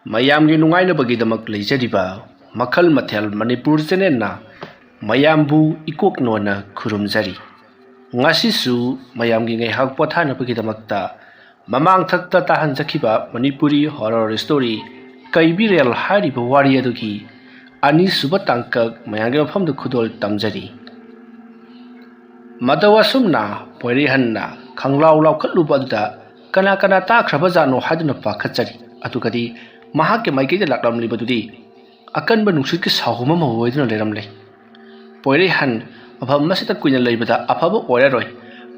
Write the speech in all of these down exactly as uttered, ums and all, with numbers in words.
ꯃꯌꯥꯝꯒꯤ ꯅꯨꯡꯉꯥꯏꯅꯕꯒꯤꯗꯃꯛ ꯂꯩꯖꯔꯤꯕ ꯃꯈꯜ ꯃꯊꯦꯜ ꯃꯅꯤꯄꯨꯔ ꯆꯦꯅꯦꯜꯅ ꯃꯌꯥꯝꯕꯨ ꯏꯀꯣꯛ ꯅꯣꯟꯅ ꯈꯨꯔꯨꯝꯖꯔꯤ꯫ ꯉꯁꯤꯁꯨ ꯃꯌꯥꯝꯒꯤ ꯉꯥꯏꯍꯥꯛ ꯄꯣꯊꯥꯅꯕꯒꯤꯗꯃꯛꯇ ꯃꯃꯥꯡꯊꯛꯇ ꯇꯥꯍꯟꯖꯈꯤꯕ ꯃꯅꯤꯄꯨꯔꯤ ꯍꯣꯔꯔ ꯁ꯭ꯇꯣꯔꯤ ꯀꯩꯕꯤꯔꯦꯜ ꯍꯥꯏꯔꯤꯕ ꯋꯥꯔꯤ ꯑꯗꯨꯒꯤ ꯑꯅꯤꯁꯨꯕ ꯇꯥꯡꯀꯛ ꯃꯌꯥꯝꯒꯤ ꯃꯐꯝꯗ ꯈꯨꯗꯣꯜ ꯇꯝꯖꯔꯤ꯫ ꯃꯇꯧ ꯑꯁꯨꯝꯅ ꯄꯣꯏꯔꯩꯍꯟꯅ ꯈꯪꯂꯥꯎ ꯂꯥꯎꯈꯠꯂꯨꯕ ꯑꯗꯨꯗ ꯀꯅꯥ ꯀꯅꯥ ꯇꯥꯈ꯭ꯔꯕꯖꯥꯠꯅꯣ ꯍꯥꯏꯗꯨꯅ ꯄꯥꯈꯠꯆꯔꯤ꯫ ꯑꯗꯨꯒꯗꯤ ꯃꯍꯥꯛꯀꯤ ꯃꯥꯏꯀꯩꯗ ꯂꯥꯛꯂꯝꯂꯤꯕꯗꯨꯗꯤ ꯑꯀꯟꯕ ꯅꯨꯡꯁꯤꯠꯀꯤ ꯁꯥꯍꯨꯝ ꯑꯃ ꯑꯣꯏꯗꯨꯅ ꯂꯩꯔꯝꯂꯦ꯫ ꯄꯣꯏꯔꯩꯍꯟ ꯃꯐꯝ ꯑꯁꯤꯗ ꯀꯨꯏꯅ ꯂꯩꯕꯗ ꯑꯐꯕ ꯑꯣꯏꯔꯔꯣꯏ꯫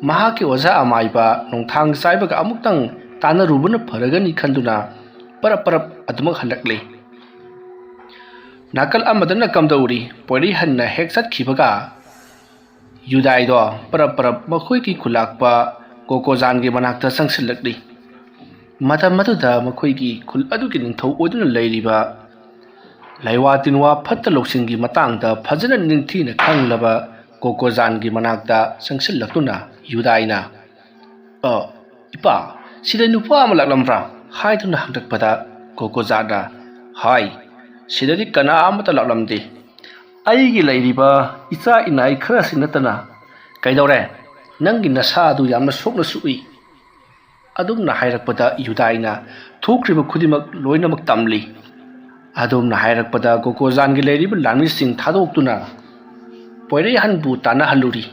ꯃꯍꯥꯛꯀꯤ ꯑꯣꯖꯥ ꯑꯃꯥꯏꯕ ꯅꯣꯡꯊꯥꯡ ꯆꯥꯏꯕꯒ ꯑꯃꯨꯛꯇꯪ ꯇꯥꯟꯅꯔꯨꯕꯅ ꯐꯔꯒꯅꯤ ꯈꯟꯗꯨꯅ ꯄꯔꯞ ꯄꯔꯞ ꯑꯗꯨꯃꯛ ꯍꯜꯂꯛꯂꯦ꯫ ꯅꯥꯀꯜ ꯑꯃꯗꯅ ꯀꯝꯗꯧꯔꯤ? ꯄꯣꯏꯔꯩꯍꯟꯅ ꯍꯦꯛ ꯆꯠꯈꯤꯕꯒ ꯌꯨꯗꯥꯏꯗꯣ ꯄꯔꯞ ꯄꯔꯞ ꯃꯈꯣꯏꯒꯤ ꯈꯨꯂꯥꯛꯄ ꯀꯣꯀꯣꯖꯥꯟꯒꯤ ꯃꯅꯥꯛꯇ ꯆꯪꯁꯤꯜꯂꯛꯂꯤ꯫ ꯃꯇꯝ ꯑꯗꯨꯗ ꯃꯈꯣꯏꯒꯤ ꯈꯨꯜ ꯑꯗꯨꯒꯤ ꯅꯤꯡꯊꯧ ꯑꯣꯏꯗꯨꯅ ꯂꯩꯔꯤꯕ ꯂꯩꯋꯥ ꯇꯤꯟꯋꯥ ꯐꯠꯇ ꯂꯧꯁꯤꯡꯒꯤ ꯃꯇꯥꯡꯗ ꯐꯖꯅ ꯅꯤꯡꯊꯤꯅ ꯈꯪꯂꯕ ꯀꯣꯀꯣꯖꯥꯟꯒꯤ ꯃꯅꯥꯛꯇ ꯆꯪꯁꯤꯜꯂꯛꯇꯨꯅ ꯌꯨꯗꯥꯏꯅ, "ꯑ, ꯏꯄꯥ, ꯁꯤꯗ ꯅꯨꯄꯥ ꯑꯃ ꯂꯥꯛꯂꯝꯕ꯭ꯔꯥ?" ꯍꯥꯏꯗꯨꯅ ꯍꯪꯂꯛꯄꯗ ꯀꯣꯀꯣꯖꯥꯟꯅ, "ꯍꯥꯏ, ꯁꯤꯗꯗꯤ ꯀꯅꯥ ꯑꯃꯠꯇ ꯂꯥꯛꯂꯝꯗꯦ꯫ ꯑꯩꯒꯤ ꯂꯩꯔꯤꯕ ꯏꯆꯥ ꯏꯅꯥꯏ ꯈꯔꯁꯤ ꯅꯠꯇꯅ꯫ ꯀꯩꯗꯧꯔꯦ? ꯅꯪꯒꯤ ꯅꯁꯥ ꯑꯗꯨ ꯌꯥꯝꯅ ꯁꯣꯛꯅ ꯁꯣꯛꯏ꯫" ꯑꯗꯨꯝꯅ ꯍꯥꯏꯔꯛꯄꯗ ꯌꯨꯗꯥꯏꯅ ꯊꯣꯛꯈ꯭ꯔꯤꯕ ꯈꯨꯗꯤꯡꯃꯛ ꯂꯣꯏꯅꯃꯛ ꯇꯝꯂꯤ꯫ ꯑꯗꯨꯝꯅ ꯍꯥꯏꯔꯛꯄꯗ ꯀꯣꯀꯣꯖꯥꯟꯒꯤ ꯂꯩꯔꯤꯕ ꯂꯥꯟꯃꯤꯁꯤꯡ ꯊꯥꯗꯣꯛꯇꯨꯅ ꯄꯣꯏꯔꯩꯍꯟꯕꯨ ꯇꯥꯟꯅꯍꯜꯂꯨꯔꯤ꯫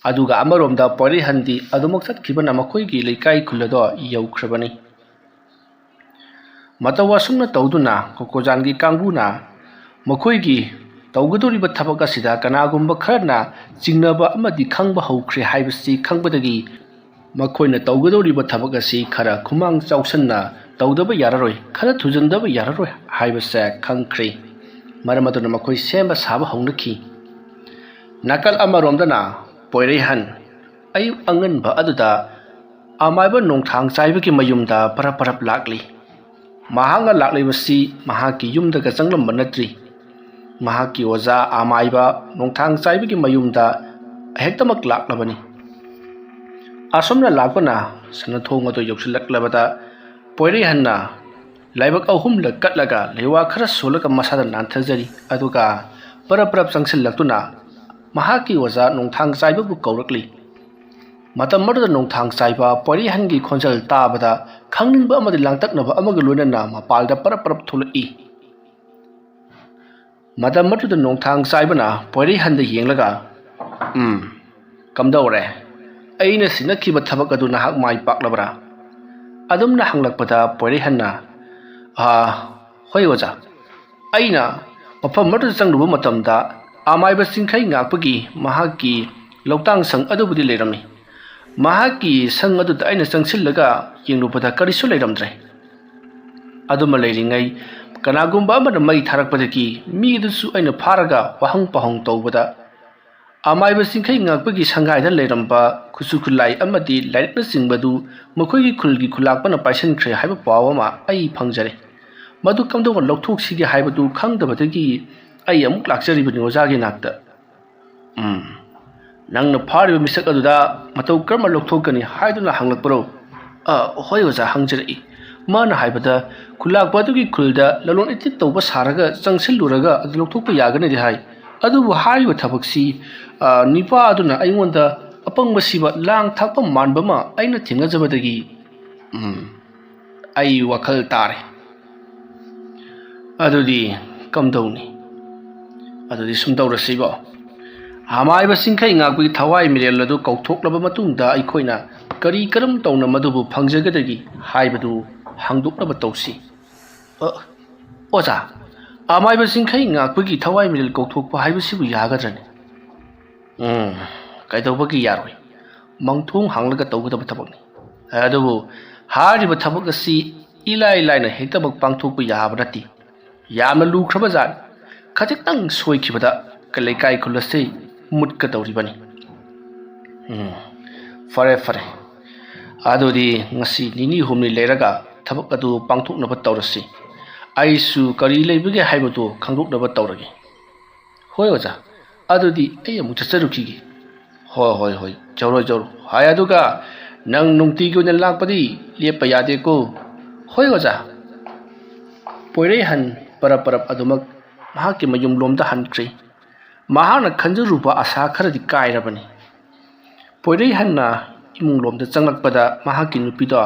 ꯑꯗꯨꯒ ꯑꯃꯔꯣꯝꯗ ꯄꯣꯏꯔꯩꯍꯟꯗꯤ ꯑꯗꯨꯃꯛ ꯆꯠꯈꯤꯕꯅ ꯃꯈꯣꯏꯒꯤ ꯂꯩꯀꯥꯏ ꯈꯨꯜ ꯑꯗꯣ ꯌꯧꯈ꯭ꯔꯕꯅꯤ꯫ ꯃꯇꯧ ꯑꯁꯨꯝꯅ ꯇꯧꯗꯨꯅ ꯀꯣꯀꯣꯖꯥꯟꯒꯤ ꯀꯥꯡꯕꯨꯅ ꯃꯈꯣꯏꯒꯤ ꯇꯧꯒꯗꯧꯔꯤꯕ ꯊꯕꯛ ꯑꯁꯤꯗ ꯀꯅꯥꯒꯨꯝꯕ ꯈꯔꯅ ꯆꯤꯡꯅꯕ ꯑꯃꯗꯤ ꯈꯪꯕ ꯍꯧꯈ꯭ꯔꯦ ꯍꯥꯏꯕꯁꯤ ꯈꯪꯕꯗꯒꯤ ꯃꯈꯣꯏꯅ ꯇꯧꯒꯗꯧꯔꯤꯕ ꯊꯕꯛ ꯑꯁꯤ ꯈꯔ ꯈꯨꯃꯥꯡ ꯆꯥꯎꯁꯟꯅ ꯇꯧꯗꯕ ꯌꯥꯔꯔꯣꯏ, ꯈꯔ ꯊꯨꯖꯤꯟꯗꯕ ꯌꯥꯔꯔꯣꯏ ꯍꯥꯏꯕꯁꯦ ꯈꯪꯈ꯭ꯔꯦ꯫ ꯃꯔꯝ ꯑꯗꯨꯅ ꯃꯈꯣꯏ ꯁꯦꯝꯕ ꯁꯥꯕ ꯍꯧꯅꯈꯤ꯫ ꯅꯥꯀꯜ ꯑꯃꯔꯣꯝꯗꯅ ꯄꯣꯏꯔꯩꯍꯟ ꯑꯌꯨꯛ ꯑꯉꯟꯕ ꯑꯗꯨꯗ ꯑꯃꯥꯏꯕ ꯅꯣꯡꯊꯥꯡ ꯆꯥꯏꯕꯒꯤ ꯃꯌꯨꯝꯗ ꯄꯔꯞ ꯄꯔꯞ ꯂꯥꯛꯂꯤ꯫ ꯃꯍꯥꯛꯅ ꯂꯥꯛꯂꯤꯕꯁꯤ ꯃꯍꯥꯛꯀꯤ ꯌꯨꯝꯗꯒ ꯆꯪꯂꯝꯕ ꯅꯠꯇ꯭ꯔꯤ꯫ ꯃꯍꯥꯛꯀꯤ ꯑꯣꯖꯥ ꯑꯃꯥꯏꯕ ꯅꯣꯡꯊꯥꯡ ꯆꯥꯏꯕꯒꯤ ꯃꯌꯨꯝꯗ ꯍꯦꯛꯇꯃꯛ ꯂꯥꯛꯂꯕꯅꯤ꯫ ꯑꯁꯨꯝꯅ ꯂꯥꯛꯄꯅ ꯁꯅꯥꯊꯣꯡ ꯑꯗꯨ ꯌꯧꯁꯤꯜꯂꯛꯂꯕꯗ ꯄꯣꯏꯔꯩꯍꯟꯅ ꯂꯥꯏꯕꯛ ꯑꯍꯨꯝꯂꯛ ꯀꯠꯂꯒ ꯂꯩꯋꯥ ꯈꯔ ꯁꯣꯜꯂꯒ ꯃꯁꯥꯗ ꯅꯥꯟꯊꯖꯔꯤ꯫ ꯑꯗꯨꯒ ꯄꯔꯞ ꯄꯔꯞ ꯆꯪꯁꯤꯜꯂꯛꯇꯨꯅ ꯃꯍꯥꯛꯀꯤ ꯑꯣꯖꯥ ꯅꯣꯡꯊꯥꯡ ꯆꯥꯏꯕꯕꯨ ꯀꯧꯔꯛꯂꯤ꯫ ꯃꯇꯝ ꯑꯗꯨꯗ ꯅꯣꯡꯊꯥꯡ ꯆꯥꯏꯕ ꯄꯣꯏꯔꯩꯍꯟꯒꯤ ꯈꯣꯟꯖꯦꯜ ꯇꯥꯕꯗ ꯈꯪꯅꯤꯡꯕ ꯑꯃꯗꯤ ꯂꯥꯡꯇꯛꯅꯕ ꯑꯃꯒ ꯂꯣꯏꯅꯅ ꯃꯄꯥꯜꯗ ꯄꯔꯞ ꯄꯔꯞ ꯊꯣꯛꯂꯛꯏ꯫ ꯃꯇꯝ ꯑꯗꯨꯗ ꯅꯣꯡꯊꯥꯡ ꯆꯥꯏꯕꯅ ꯄꯣꯏꯔꯩꯍꯟꯗ ꯌꯦꯡꯂꯒ, "ꯎꯝ, ꯀꯝꯗꯧꯔꯦ? ꯑꯩꯅ ꯁꯤꯟꯅꯈꯤꯕ ꯊꯕꯛ ꯑꯗꯨ ꯅꯍꯥꯛ ꯃꯥꯏ ꯄꯥꯛꯂꯕ꯭ꯔꯥ?" ꯑꯗꯨꯝꯅ ꯍꯪꯂꯛꯄꯗ ꯄꯣꯏꯔꯩꯍꯟꯅ, "ꯑꯥ, ꯍꯣꯏ ꯑꯣꯖꯥ, ꯑꯩꯅ ꯃꯐꯝ ꯑꯗꯨꯗ ꯆꯪꯂꯨꯕ ꯃꯇꯝꯗ ꯑꯃꯥꯏꯕ ꯆꯤꯡꯈꯩ ꯉꯥꯛꯄꯒꯤ ꯃꯍꯥꯛꯀꯤ ꯂꯧꯇꯥꯡ ꯁꯪ ꯑꯗꯨꯕꯨꯗꯤ ꯂꯩꯔꯝꯃꯤ꯫ ꯃꯍꯥꯛꯀꯤ ꯁꯪ ꯑꯗꯨꯗ ꯑꯩꯅ ꯆꯪꯁꯤꯜꯂꯒ ꯌꯦꯡꯂꯨꯕꯗ ꯀꯔꯤꯁꯨ ꯂꯩꯔꯝꯗ꯭ꯔꯦ꯫ ꯑꯗꯨꯃ ꯂꯩꯔꯤꯉꯩ ꯀꯅꯥꯒꯨꯝꯕ ꯑꯃꯅ ꯃꯩ ꯊꯥꯔꯛꯄꯗꯒꯤ ꯃꯤ ꯑꯗꯨꯁꯨ ꯑꯩꯅ ꯐꯥꯔꯒ ꯋꯥꯍꯪ ꯄꯥꯎꯍꯪ ꯇꯧꯕꯗ ꯑꯃꯥꯏꯕ ꯆꯤꯡꯈꯩ ꯉꯥꯛꯄꯒꯤ ꯁꯪꯒꯥꯏꯗ ꯂꯩꯔꯝꯕ ꯈꯨꯠꯁꯨ ꯈꯨꯠꯂꯥꯏ ꯑꯃꯗꯤ ꯂꯥꯏꯔꯤꯛꯅꯆꯤꯡꯕꯗꯨ ꯃꯈꯣꯏꯒꯤ ꯈꯨꯜꯒꯤ ꯈꯨꯂꯥꯛꯄꯅ ꯄꯥꯏꯁꯤꯟꯈ꯭ꯔꯦ ꯍꯥꯏꯕ ꯄꯥꯎ ꯑꯃ ꯑꯩ ꯐꯪꯖꯔꯦ꯫ ꯃꯗꯨ ꯀꯝꯗꯧꯅ ꯂꯧꯊꯣꯛꯁꯤꯒꯦ ꯍꯥꯏꯕꯗꯨ ꯈꯪꯗꯕꯗꯒꯤ ꯑꯩ ꯑꯃꯨꯛ ꯂꯥꯛꯆꯔꯤꯕꯅꯤ ꯑꯣꯖꯥꯒꯤ ꯅꯥꯛꯇ꯫ ꯎꯝ, ꯅꯪꯅ ꯐꯥꯔꯤꯕ ꯃꯤꯁꯛ ꯑꯗꯨꯗ ꯃꯇꯧ ꯀꯔꯝꯅ ꯂꯧꯊꯣꯛꯀꯅꯤ ꯍꯥꯏꯗꯨꯅ ꯍꯪꯂꯛꯄ꯭ꯔꯣ?" "ꯑ, ꯍꯣꯏ ꯑꯣꯖꯥ, ꯍꯪꯖꯔꯛꯏ꯫ ꯃꯥꯅ ꯍꯥꯏꯕꯗ ꯈꯨꯂꯥꯛꯄ ꯑꯗꯨꯒꯤ ꯈꯨꯜꯗ ꯂꯂꯣꯟ ꯏꯇꯤꯛ ꯇꯧꯕ ꯁꯥꯔꯒ ꯆꯪꯁꯤꯜꯂꯨꯔꯒ ꯑꯗꯨ ꯂꯧꯊꯣꯛꯄ ꯌꯥꯒꯅꯤꯗꯤ ꯍꯥꯏ꯫ ꯑꯗꯨꯕꯨ ꯍꯥꯏꯔꯤꯕ ꯊꯕꯛꯁꯤ, ꯑ, ꯅꯤꯄꯥ ꯑꯗꯨꯅ ꯑꯩꯉꯣꯟꯗ ꯑꯄꯪꯕ ꯁꯤꯕ ꯂꯥꯡ ꯊꯥꯛꯄ ꯃꯥꯟꯕ ꯑꯃ ꯑꯩꯅ ꯊꯦꯡꯅꯖꯕꯗꯒꯤ, ꯎꯝ, ꯑꯩ ꯋꯥꯈꯜ ꯇꯥꯔꯦ꯫ ꯑꯗꯨꯗꯤ ꯀꯝꯗꯧꯅꯤ? ꯑꯗꯨꯗꯤ ꯁꯨꯝ ꯇꯧꯔꯁꯤꯀꯣ꯫ ꯑꯃꯥꯏꯕ ꯆꯤꯡꯈꯩ ꯉꯥꯛꯄꯒꯤ ꯊꯋꯥꯏ ꯃꯤꯔꯦꯜ ꯑꯗꯨ ꯀꯧꯊꯣꯛꯂꯕ ꯃꯇꯨꯡꯗ ꯑꯩꯈꯣꯏꯅ ꯀꯔꯤ ꯀꯔꯝ ꯇꯧꯅ ꯃꯗꯨꯕꯨ ꯐꯪꯖꯒꯗꯒꯦ ꯍꯥꯏꯕꯗꯨ ꯍꯪꯗꯣꯛꯅꯕ ꯇꯧꯁꯤ꯫ ꯑ, ꯑꯣꯖꯥ, ꯑꯃꯥꯏꯕ ꯆꯤꯡꯈꯩ ꯉꯥꯛꯄꯒꯤ ꯊꯋꯥꯏ ꯃꯤꯔꯦꯜ ꯀꯧꯊꯣꯛꯄ ꯍꯥꯏꯕꯁꯤꯕꯨ ꯌꯥꯒꯗ꯭ꯔꯅꯦ?" "ꯎꯝ, ꯀꯩꯗꯧꯕꯒꯤ ꯌꯥꯔꯣꯏ? ꯃꯪꯊꯣꯡ ꯍꯥꯡꯂꯒ ꯇꯧꯒꯗꯕ ꯊꯕꯛꯅꯤ꯫ ꯑꯗꯨꯕꯨ ꯍꯥꯏꯔꯤꯕ ꯊꯕꯛ ꯑꯁꯤ ꯏꯂꯥꯏ ꯂꯥꯏꯅ ꯍꯦꯛꯇꯃꯛ ꯄꯥꯡꯊꯣꯛꯄ ꯌꯥꯕ ꯅꯠꯇꯦ꯫ ꯌꯥꯝꯅ ꯂꯨꯈ꯭ꯔꯕ ꯖꯥꯠꯅꯤ꯫ ꯈꯖꯤꯛꯇꯪ ꯁꯣꯏꯈꯤꯕꯗ ꯂꯩꯀꯥꯏ ꯈꯨꯜ ꯑꯁꯤ ꯃꯨꯠꯀꯗꯧꯔꯤꯕꯅꯤ꯫ ꯎꯝ, ꯐꯔꯦ, ꯐꯔꯦ꯫ ꯑꯗꯨꯗꯤ ꯉꯁꯤ ꯅꯤꯅꯤ ꯍꯨꯝꯅꯤ ꯂꯩꯔꯒ ꯊꯕꯛ ꯑꯗꯨ ꯄꯥꯡꯊꯣꯛꯅꯕ ꯇꯧꯔꯁꯤ꯫ ꯑꯩꯁꯨ ꯀꯔꯤ ꯂꯩꯕꯒꯦ ꯍꯥꯏꯕꯗꯨ ꯈꯪꯗꯣꯛꯅꯕ ꯇꯧꯔꯒꯦ꯫" "ꯍꯣꯏ ꯑꯣꯖꯥ, ꯑꯗꯨꯗꯤ ꯑꯩ ꯑꯃꯨꯛ ꯆꯠꯆꯔꯨꯈꯤꯒꯦ꯫" "ꯍꯣꯏ, ꯍꯣꯏ, ꯍꯣꯏ, ꯆꯧꯔꯣ, ꯆꯧꯔꯣ꯫ ꯍꯥꯏ ꯑꯗꯨꯒ ꯅꯪ ꯅꯨꯡꯇꯤꯒꯤ ꯑꯣꯏꯅ ꯂꯥꯛꯄꯗꯤ ꯂꯦꯞꯄ ꯌꯥꯗꯦꯀꯣ꯫" "ꯍꯣꯏ ꯑꯣꯖꯥ꯫" ꯄꯣꯏꯔꯩꯍꯟ ꯄꯔꯞ ꯄꯔꯞ ꯑꯗꯨꯃꯛ ꯃꯍꯥꯛꯀꯤ ꯃꯌꯨꯝꯂꯣꯝꯗ ꯍꯟꯈ꯭ꯔꯦ꯫ ꯃꯍꯥꯛꯅ ꯈꯟꯖꯔꯨꯕ ꯑꯥꯁꯥ ꯈꯔꯗꯤ ꯀꯥꯏꯔꯕꯅꯤ꯫ ꯄꯣꯏꯔꯩꯍꯟꯅ ꯏꯃꯨꯡꯂꯣꯝꯗ ꯆꯪꯂꯛꯄꯗ ꯃꯍꯥꯛꯀꯤ ꯅꯨꯄꯤꯗꯣ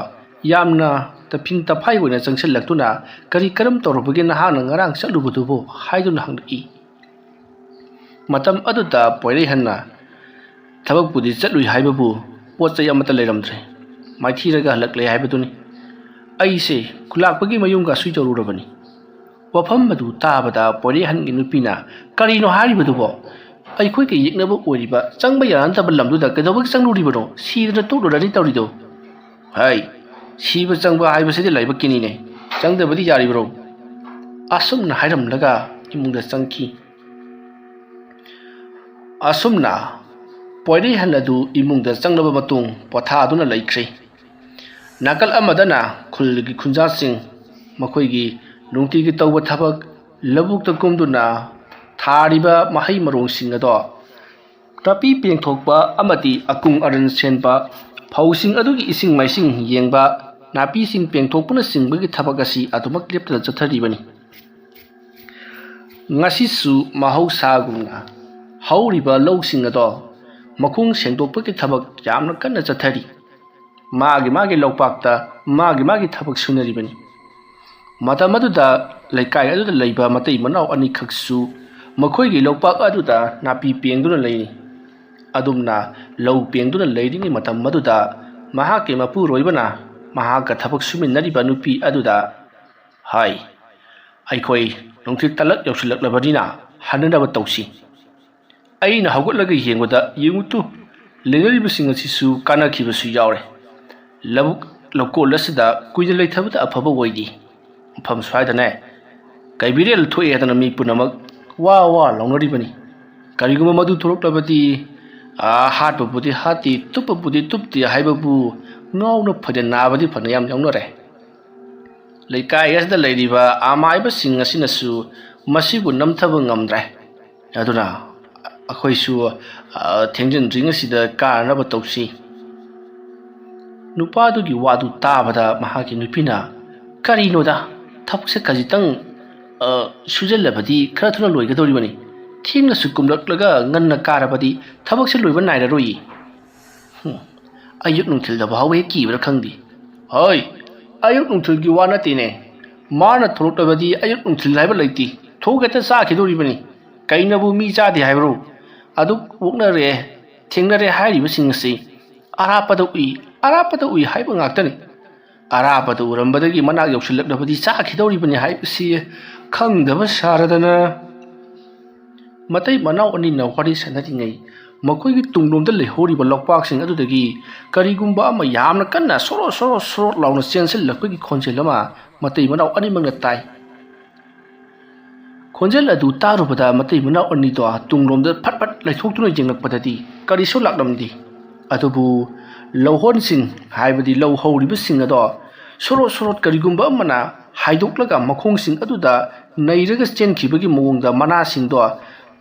ꯌꯥꯝꯅ ꯇꯐꯤꯡ ꯇꯐꯥꯏ ꯑꯣꯏꯅ ꯆꯪꯁꯤꯜꯂꯛꯇꯨꯅ, "ꯀꯔꯤ ꯀꯔꯝ ꯇꯧꯔꯕꯒꯦ ꯅꯍꯥꯛꯅ ꯉꯔꯥꯡ ꯆꯠꯂꯨꯕꯗꯨꯕꯨ?" ꯍꯥꯏꯗꯨꯅ ꯍꯪꯂꯛꯏ꯫ ꯃꯇꯝ ꯑꯗꯨꯗ ꯄꯣꯏꯔꯩꯍꯟꯅ, "ꯊꯕꯛꯄꯨꯗꯤ ꯆꯠꯂꯨꯏ ꯍꯥꯏꯕꯕꯨ ꯄꯣꯠ ꯆꯩ ꯑꯃꯠꯇ ꯂꯩꯔꯝꯗ꯭ꯔꯦ, ꯃꯥꯏꯊꯤꯔꯒ ꯍꯜꯂꯛꯂꯦ ꯍꯥꯏꯕꯗꯨꯅꯤ꯫ ꯑꯩꯁꯦ ꯈꯨꯂꯥꯛꯄꯒꯤ ꯃꯌꯨꯝꯒꯁꯨ ꯌꯧꯔꯨꯔꯕꯅꯤ"꯫ ꯋꯥꯐꯝ ꯑꯗꯨ ꯇꯥꯕꯗ ꯄꯣꯏꯔꯩꯍꯟꯒꯤ ꯅꯨꯄꯤꯅ, "ꯀꯔꯤꯅꯣ ꯍꯥꯏꯔꯤꯕꯗꯨꯕꯣ? ꯑꯩꯈꯣꯏꯒ ꯌꯦꯛꯅꯕ ꯑꯣꯏꯔꯤꯕ, ꯆꯪꯕ ꯌꯥꯅꯗꯕ ꯂꯝꯗꯨꯗ ꯀꯩꯗꯧꯕꯒꯤ ꯆꯪꯂꯨꯔꯤꯕꯅꯣ? ꯁꯤꯗꯅ ꯇꯣꯛꯂꯨꯔꯅꯤ ꯇꯧꯔꯤꯗꯣ"꯫ "ꯍꯩ, ꯁꯤꯕ ꯆꯪꯕ ꯍꯥꯏꯕꯁꯤꯗꯤ ꯂꯥꯏꯕꯛꯀꯤꯅꯤꯅꯦ, ꯆꯪꯗꯕꯗꯤ ꯌꯥꯔꯤꯕ꯭ꯔꯣ?" ꯑꯁꯨꯝꯅ ꯍꯥꯏꯔꯝꯂꯒ ꯏꯃꯨꯡꯗ ꯆꯪꯈꯤ꯫ ꯑꯁꯨꯝꯅ ꯄꯣꯏꯔꯩꯍꯟ ꯑꯗꯨ ꯏꯃꯨꯡꯗ ꯆꯪꯂꯕ ꯃꯇꯨꯡ ꯄꯣꯊꯥꯗꯨꯅ ꯂꯩꯈ꯭ꯔꯦ꯫ ꯅꯥꯀꯜ ꯑꯃꯗꯅ ꯈꯨꯜꯒꯤ ꯈꯨꯟꯖꯥꯁꯤꯡ ꯃꯈꯣꯏꯒꯤ ꯅꯨꯡꯇꯤꯒꯤ ꯇꯧꯕ ꯊꯕꯛ, ꯂꯧꯕꯨꯛꯇ ꯀꯨꯝꯗꯨꯅ ꯊꯥꯔꯤꯕ ꯃꯍꯩ ꯃꯔꯣꯡꯁꯤꯡ ꯑꯗꯣ ꯅꯥꯄꯤ ꯄꯦꯡꯊꯣꯛꯄ ꯑꯃꯗꯤ ꯑꯀꯨꯡ ꯑꯔꯨꯟ ꯁꯦꯟꯕ, ꯐꯧꯁꯤꯡ ꯑꯗꯨꯒꯤ ꯏꯁꯤꯡ ꯃꯥꯏꯁꯤꯡ ꯌꯦꯡꯕ, ꯅꯥꯄꯤꯁꯤꯡ ꯄꯦꯡꯊꯣꯛꯄꯅꯆꯤꯡꯕꯒꯤ ꯊꯕꯛ ꯑꯁꯤ ꯑꯗꯨꯃꯛ ꯂꯦꯞꯇꯅ ꯆꯠꯊꯔꯤꯕꯅꯤ꯫ ꯉꯁꯤꯁꯨ ꯃꯍꯧꯁꯥꯒꯨꯝꯅ ꯍꯧꯔꯤꯕ ꯂꯧꯁꯤꯡ ꯑꯗꯣ ꯃꯈꯣꯡ ꯁꯦꯡꯗꯣꯛꯄꯒꯤ ꯊꯕꯛ ꯌꯥꯝꯅ ꯀꯟꯅ ꯆꯠꯊꯔꯤ꯫ ꯃꯥꯒꯤ ꯃꯥꯒꯤ ꯂꯧꯄꯥꯛꯇ ꯃꯥꯒꯤ ꯃꯥꯒꯤ ꯊꯕꯛ ꯁꯨꯅꯔꯤꯕꯅꯤ꯫ ꯃꯇꯝ ꯑꯗꯨꯗ ꯂꯩꯀꯥꯏ ꯑꯗꯨꯗ ꯂꯩꯕ ꯃꯇꯩ ꯃꯅꯥꯎ ꯑꯅꯤꯈꯛꯁꯨ ꯃꯈꯣꯏꯒꯤ ꯂꯧꯄꯥꯛ ꯑꯗꯨꯗ ꯅꯥꯄꯤ ꯄꯦꯡꯗꯨꯅ ꯂꯩꯔꯤ꯫ ꯑꯗꯨꯝꯅ ꯂꯧ ꯄꯦꯡꯗꯨꯅ ꯂꯩꯔꯤꯉꯩ ꯃꯇꯝ ꯑꯗꯨꯗ ꯃꯍꯥꯛꯀꯤ ꯃꯄꯨꯔꯣꯏꯕꯅ ꯃꯍꯥꯛꯀ ꯊꯕꯛ ꯁꯨꯃꯤꯟꯅꯔꯤꯕ ꯅꯨꯄꯤ ꯑꯗꯨꯗ ꯍꯥꯏ, "ꯑꯩꯈꯣꯏ ꯅꯨꯡꯊꯤꯜ ꯇꯥꯂꯛ ꯌꯧꯁꯤꯜꯂꯛꯂꯕꯅꯤꯅ ꯍꯟꯅꯅꯕ ꯇꯧꯁꯤ꯫ ꯑꯩꯅ ꯍꯧꯒꯠꯂꯒ ꯌꯦꯡꯕꯗ, ꯌꯦꯡꯉꯨꯇꯨ, ꯂꯩꯅꯔꯤꯕꯁꯤꯡ ꯑꯁꯤꯁꯨ ꯀꯥꯟꯅꯈꯤꯕꯁꯨ ꯌꯥꯎꯔꯦ꯫ ꯂꯧꯕꯨꯛ ꯂꯧꯀꯣꯜ ꯑꯁꯤꯗ ꯀꯨꯏꯅ ꯂꯩꯊꯕꯗ ꯑꯐꯕ ꯑꯣꯏꯗꯦ꯫ ꯃꯐꯝ ꯁ꯭ꯋꯥꯏꯗꯅꯦ ꯀꯩꯕꯤꯔꯦꯜ ꯊꯣꯛꯑꯦ ꯍꯥꯏꯗꯅ ꯃꯤ ꯄꯨꯝꯅꯃꯛ ꯋꯥ ꯋꯥ ꯂꯥꯎꯅꯔꯤꯕꯅꯤ꯫ ꯀꯔꯤꯒꯨꯝꯕ ꯃꯗꯨ ꯊꯣꯛꯂꯛꯂꯕꯗꯤ, ꯑꯥ, ꯍꯥꯠꯄꯕꯨꯗꯤ ꯍꯥꯠꯇꯦ, ꯇꯨꯞꯄꯕꯨꯗꯤ ꯇꯨꯞꯇꯦ ꯍꯥꯏꯕꯕꯨ ꯉꯥꯎꯅ ꯐꯗꯦ ꯅꯥꯕꯗꯤ ꯐꯅ ꯌꯥꯝ ꯌꯥꯎꯅꯔꯦ꯫ ꯂꯩꯀꯥꯏ ꯑꯁꯤꯗ ꯂꯩꯔꯤꯕ ꯑꯃꯥꯏꯕꯁꯤꯡ ꯑꯁꯤꯅꯁꯨ ꯃꯁꯤꯕꯨ ꯅꯝꯊꯕ ꯉꯝꯗ꯭ꯔꯦ꯫ ꯑꯗꯨꯅ ꯑꯩꯈꯣꯏꯁꯨ, ꯑ, ꯊꯦꯡꯖꯤꯟꯗ꯭ꯔꯤꯉꯩꯁꯤꯗ ꯀꯥꯅꯅꯕ ꯇꯧꯁꯤ"꯫ ꯅꯨꯄꯥꯗꯨꯒꯤ ꯋꯥꯗꯨ ꯇꯥꯕꯗ ꯃꯍꯥꯛꯀꯤ ꯅꯨꯄꯤꯅ, "ꯀꯔꯤꯅꯣꯗ, ꯊꯕꯛꯁꯦ ꯈꯖꯤꯛꯇꯪ, ꯑ, ꯁꯨꯖꯜꯂꯕꯗꯤ ꯈꯔ ꯊꯨꯅ ꯂꯣꯏꯒꯗꯧꯔꯤꯕꯅꯤ꯫ ꯊꯦꯡꯅꯁꯨ ꯀꯨꯝꯂꯛꯂꯒ ꯉꯟꯅ ꯀꯥꯔꯕꯗꯤ ꯊꯕꯛꯁꯦ ꯂꯣꯏꯕ ꯅꯥꯏꯔꯔꯣꯏꯌꯦ꯫ ꯍꯨꯝ, ꯑꯌꯨꯛ ꯅꯨꯡꯊꯤꯜꯗ ꯐꯥꯎꯕ ꯍꯦꯛ ꯀꯤꯕ꯭ꯔꯥ ꯈꯪꯗꯦ꯫ ꯍꯣꯏ, ꯑꯌꯨꯛ ꯅꯨꯡꯊꯤꯜꯒꯤ ꯋꯥ ꯅꯠꯇꯦꯅꯦ꯫ ꯃꯥꯅ ꯊꯣꯛꯂꯛꯂꯕꯗꯤ ꯑꯌꯨꯛ ꯅꯨꯡꯊꯤꯜ ꯍꯥꯏꯕ ꯂꯩꯇꯦ꯫ ꯊꯣꯛ ꯍꯦꯛꯇ ꯆꯥꯈꯤꯗꯧꯔꯤꯕꯅꯤ꯫ ꯀꯩꯅꯕꯨ ꯃꯤ ꯆꯥꯗꯦ ꯍꯥꯏꯕ꯭ꯔꯣ? ꯑꯗꯨꯛ ꯑꯣꯛꯅꯔꯦ, ꯊꯦꯡꯅꯔꯦ ꯍꯥꯏꯔꯤꯕꯁꯤꯡ ꯑꯁꯤ ꯑꯔꯥꯞꯄꯗ ꯎꯏ, ꯑꯔꯥꯞꯄꯗ ꯎꯏ ꯍꯥꯏꯕ ꯉꯥꯛꯇꯅꯤ꯫ ꯑꯔꯥꯞꯄꯗ ꯎꯔꯝꯕꯗꯒꯤ ꯃꯅꯥꯛ ꯌꯧꯁꯤꯜꯂꯛꯂꯕꯗꯤ ꯆꯥꯈꯤꯗꯧꯔꯤꯕꯅꯤ ꯍꯥꯏꯕꯁꯤ ꯈꯪꯗꯕ ꯁꯥꯔꯗꯅ꯫ ꯃꯇꯩ ꯃꯅꯥꯎ ꯑꯅꯤꯅ ꯋꯥꯔꯤ ꯁꯥꯟꯅꯔꯤꯉꯩ, ꯃꯈꯣꯏꯒꯤ ꯇꯨꯡꯂꯣꯝꯗ ꯂꯩꯍꯧꯔꯤꯕ ꯂꯧꯄꯥꯛꯁꯤꯡ ꯑꯗꯨꯗꯒꯤ ꯀꯔꯤꯒꯨꯝꯕ ꯑꯃ ꯌꯥꯝꯅ ꯀꯟꯅ ꯁꯣꯔꯣ ꯁꯣꯔꯣ ꯁꯣꯔꯣ ꯂꯥꯎꯅ ꯆꯦꯟꯁꯤꯜꯂꯛꯄꯒꯤ ꯈꯣꯟꯖꯦꯜ ꯑꯃ ꯃꯇꯩ ꯃꯅꯥꯎ ꯑꯅꯤꯃꯛꯅ ꯇꯥꯏ꯫ ꯈꯣꯟꯖꯦꯜ ꯑꯗꯨ ꯇꯥꯔꯨꯕꯗ ꯃꯇꯩ ꯃꯅꯥꯎ ꯑꯅꯤꯗꯣ ꯇꯨꯡꯂꯣꯝꯗ ꯐꯠ ꯐꯠ ꯂꯩꯊꯣꯛꯇꯨꯅ ꯌꯦꯡꯂꯛꯄꯗꯗꯤ ꯀꯔꯤꯁꯨ ꯂꯥꯛꯂꯝꯗꯦ꯫ ꯑꯗꯨꯕꯨ ꯂꯧꯍꯣꯟꯁꯤꯡ, ꯍꯥꯏꯕꯗꯤ ꯂꯧ ꯍꯧꯔꯤꯕꯁꯤꯡ ꯑꯗꯣ ꯁꯣꯔꯣꯠ ꯁꯣꯔꯣꯠ ꯀꯔꯤꯒꯨꯝꯕ ꯑꯃꯅ ꯍꯥꯏꯗꯣꯛꯂꯒ ꯃꯈꯣꯡꯁꯤꯡ ꯑꯗꯨꯗ ꯅꯩꯔꯒ ꯆꯦꯟꯈꯤꯕꯒꯤ ꯃꯑꯣꯡꯗ ꯃꯅꯥꯁꯤꯡꯗꯣ